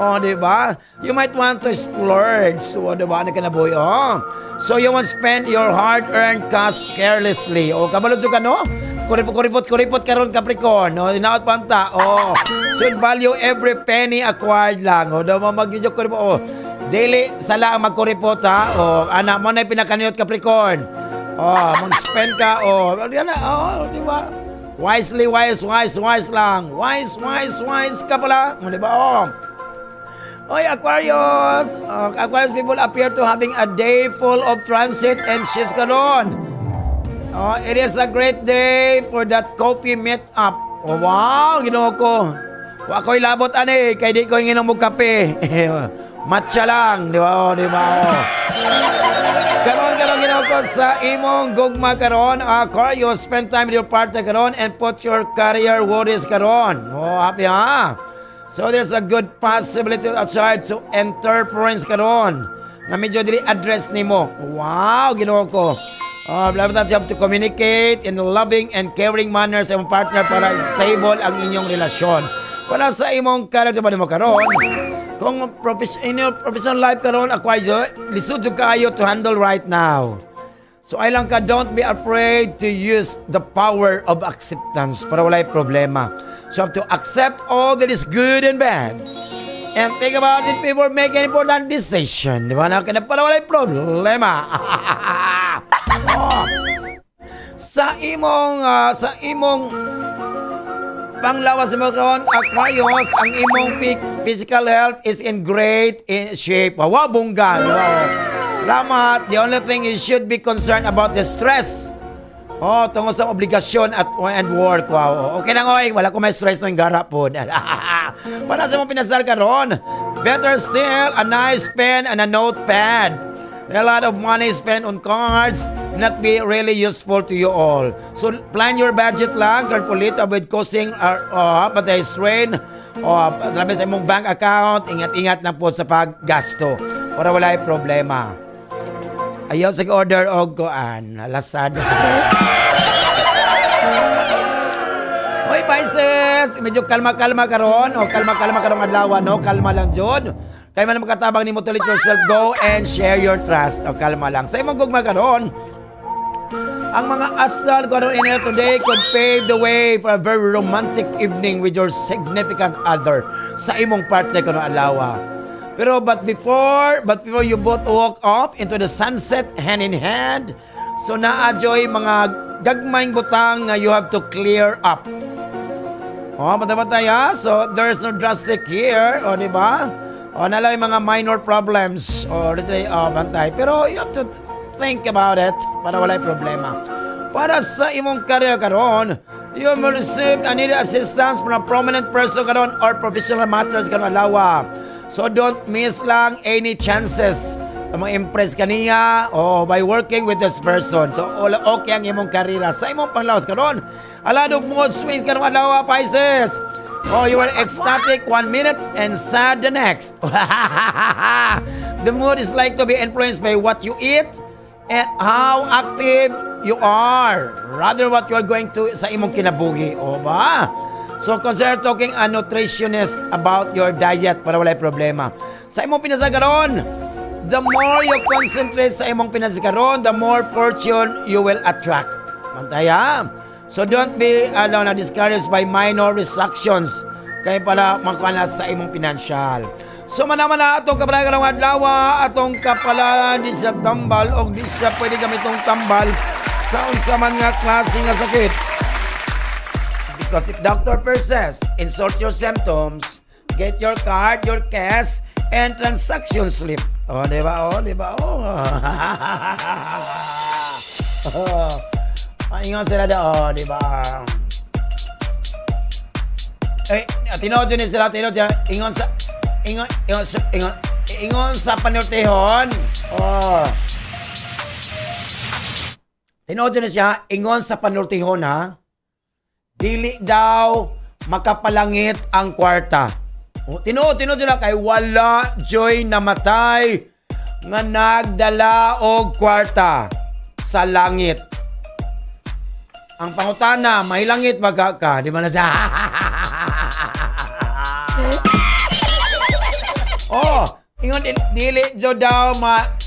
S3: oh, di ba? You might want to splurge. So, di ba? Ano ka na, boy? Oh. So, you won't spend your hard-earned cash carelessly. O, kabalo jud ka, no? Kuripot, kuripot, kuripot karon, Capricorn. No, inaot panta. Oh. So, value every penny acquired lang. O, daw mo mag kuripot. Oh. Dili, sala ang magkuripot, ha? O, ana mo na yung pinakaniyot, Capricorn. Oh, mag-spend ka. Oh, di na, oh, di ba? Wisely, wise, wise, wise lang. Wise, wise, wise ka pala. O, di ba? Oh. Oy, Aquarius! Aquarius people appear to having a day full of transit and shifts karon. Oh, it is a great day for that coffee meet up. Oh, wow, Ginoo ko. Wa ko'y labot ani kay di ko inginom og kape. Matcha lang, di ba? Oh, di ba? Oh. Karon karon Ginoo ko sa imong gugma karon, Aquarius, spend time with your partner karon and put your career worries karon. Oh, happy ha. So there's a good possibility of try to interference karon nga medyo dili address nimo. Wow, Ginoo ko. Oh, blah, blah, you have to communicate in a loving and caring manner sa imong partner para stable ang inyong relasyon. Para sa imong character ba nimo karon, kung in your professional life karon, Aquarius, lisod jud kaayo to handle right now. So ay lang ka, don't be afraid to use the power of acceptance para walay problema. So you have to accept all that is good and bad. And think about it before making an important decision. Di ba na? Kaya para walay problema. Oh. Sa imong panglawas mo karon, Aquarius, ang imong physical health is in great in shape. Wow, bongga. Di ba? Oh. Salamat. The only thing you should be concerned about the stress. Oh, tungkol sa obligasyon at and work. Wow. Okay lang, oy. Wala ko may stress ng gara po. Para sa mong pinasal karon. Better still, a nice pen and a notepad. A lot of money spent on cards not be really useful to you all. So plan your budget lang, carefully to avoid causing patay strain o labi sa imong bank account, ingat-ingat lang po sa paggasto para wala problema. Ayaw sa order og kuan, Lazada. Hoy, Pisces! Medyo kalma-kalma karon. O kalma-kalma karong adlaw, no? Kalma lang jud. Kay man makatabang nimo to let yourself go and share your trust. O kalma lang. Sa imong gugma karon, ang mga astral karon in here today could pave the way for a very romantic evening with your significant other sa imong partner karon adlaw. Pero but before you both walk off into the sunset hand in hand, so naa joy mga gagmayng butang nga you have to clear up. Oh, bantay ha. So there's no drastic here, o di ba? O nalay mga minor problems o oh, bantay. Pero you have to think about it para walay problema. Para sa imong career karon, you will receive a needed assistance from a prominent person karon or professional matters karon adlaw. So don't miss lang any chances na ma-impress kaniya oh, by working with this person. So all okay ang imong karera. Sa imong panglawas karon, a lot of mood swings karong adlaw, Pisces. Oh, you are ecstatic one minute and sad the next. The mood is like to be influenced by what you eat and how active you are. Rather what you are going to sa imong kinabuhi. O ba? So consider talking a nutritionist about your diet para walay problema. Sa imong pinasagaron, the more you concentrate sa imong pinasagaron, the more fortune you will attract. Bantay ha? So don't be ano, na discouraged by minor restrictions kay para makuha na sa imong financial. So manaman na atong kapala karong adlaw, atong kapala di sa tambal og di siya pwede gamitong tambal sa unsa man nga klase nga sakit. Because if doctor persists, insult your symptoms, get your card, your cash, and transaction slip. Oh, di ba? Oh, di ba? Oh. Oh. Ingon sila daw, oh, di ba? Eh, tinuod yun sila, tinuod sila. Ingon sa, ingon, ingon, sa, ingon, ingon sa panultihon. Oh. Tinuod yun siya, ingon sa panultihon, ha? Dili daw makapalangit ang kwarta. Oh, tinuod, tinuod sila kay wala joy namatay nga nagdala og kwarta sa langit. Ang pangutana, may langit ba ka ka? Di ba na siya? Oh, ingon dili jo daw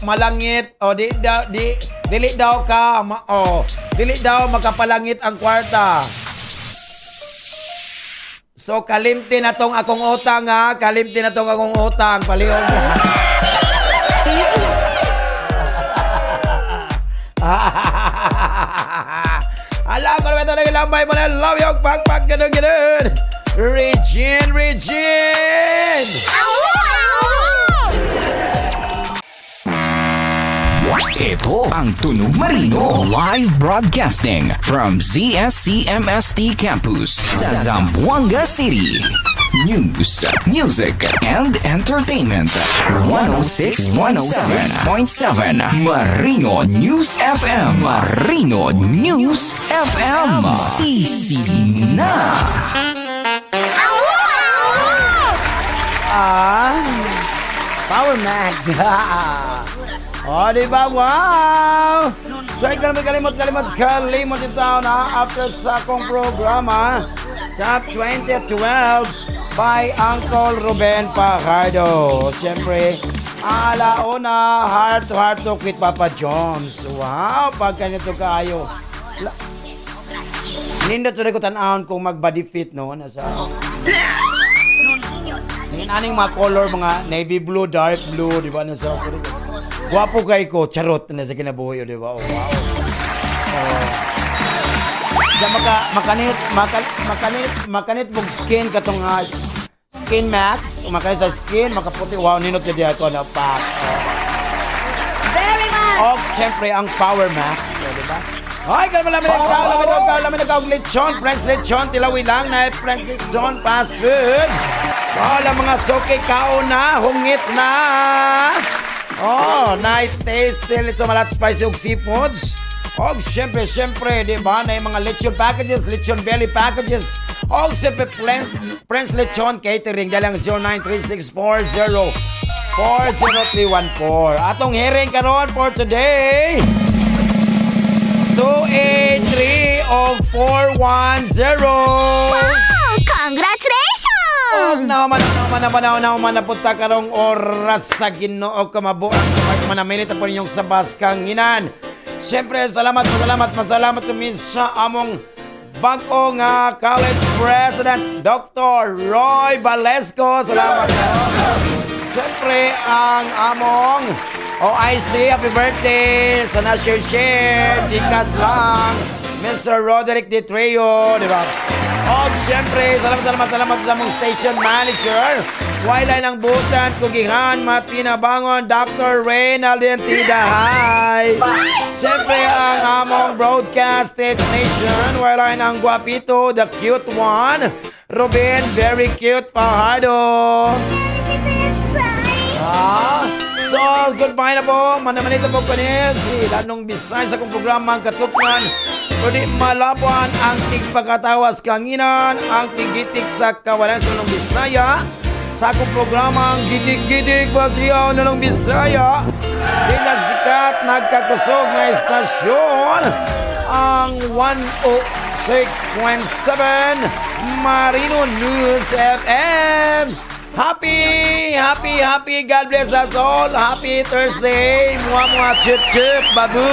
S3: malangit o di daw di dili daw ka ma, oh, dili daw makapalangit ang kwarta. So kalimti na tong akong utang ha, kalimti na tong akong utang, palihog na. Alam ko naman ito nagilambay mo na love you, pag pag ganun ganun. Regine, Regine!
S7: Ito ang Tunog Marino live broadcasting from ZSCMST Campus sa Zamboanga City. News, music, and entertainment. 106, 106.7 Marino News FM. Marino News FM. Sisi na!
S3: Power Max. Oh, di ba? Wow! So, ikaw naman kalimot, kalimot, kalimot in town, ha? After sa akong programa, Top 2012 by Uncle Ruben Fajardo. Siyempre, alauna, heart to heart talk with Papa Jones. Wow, pag ganito kaayo. Nindot sa ko tan-awon kung mag-body fit, no? Nasa Yung aning mga color, mga navy blue, dark blue, di ba? Nasa, gwapo kay ko, charot na sa kinabuhi, di ba? Oh, wow. Oh. Sa maka, makanit, maka, makanit, makanit mong skin katong skin max, makanit sa skin, makaputi, wow, ninot yun diya ko na pack. Oh.
S6: Very much!
S3: Oh, siyempre, ang Power Max, oh, di ba? Ay, kalma lamin nagkaw, lamin nagkaw, lamin nagkaw, lechon, French lechon, tilawi lang na French lechon, fast food. Wala mga suki, kaon na, hungit na. Oh, night taste, lechon, malat spicy ug seafoods. Og siyempre, siyempre, di ba, na yung mga lechon packages, lechon belly packages. Og siyempre, Prince Lechon Catering, dalang 093640 40314. Atong hearing karon for today. 283 of 410.
S6: Wow! Congratulations!
S3: Og naman naman naman naman naman napunta karong oras sa Ginoo kamabuang manamilit po ninyong sabas kanginan. Siyempre, salamat, masalamat, masalamat kami sa among bag-o nga college president, Dr. Roy Valesco. Salamat. Siyempre, ang among OIC, happy birthday sa na-share share, Gcash lang, Mr. Roderick Ditreo, di ba? O, siyempre, salamat, salamat, salamat sa among station manager, Wailay ng Butan, Kugihan, Matina Bangon, Dr. Reynaldin Tidahay. Siyempre, ang among broadcast technician, Wailay ng Guapito, the cute one, Ruben, very cute, Fajardo. Ah, so, goodbye na po. Manamanito po kanin. Si Lanong Bisay sa akong programa ang Katupngan. Kundi malabuan ang tigpagkatawas kanginan, ang tigitik sa kawalan sa Lanong Bisaya. Sa akong programa ang Gidig-Gidig Basiyaw Lanong Bisaya. Pinasikat, nagkakusog nga istasyon ang 106.7 Marino News FM. Happy, happy, happy. God bless us all. Happy Thursday. Mua mua chip chip. Babu.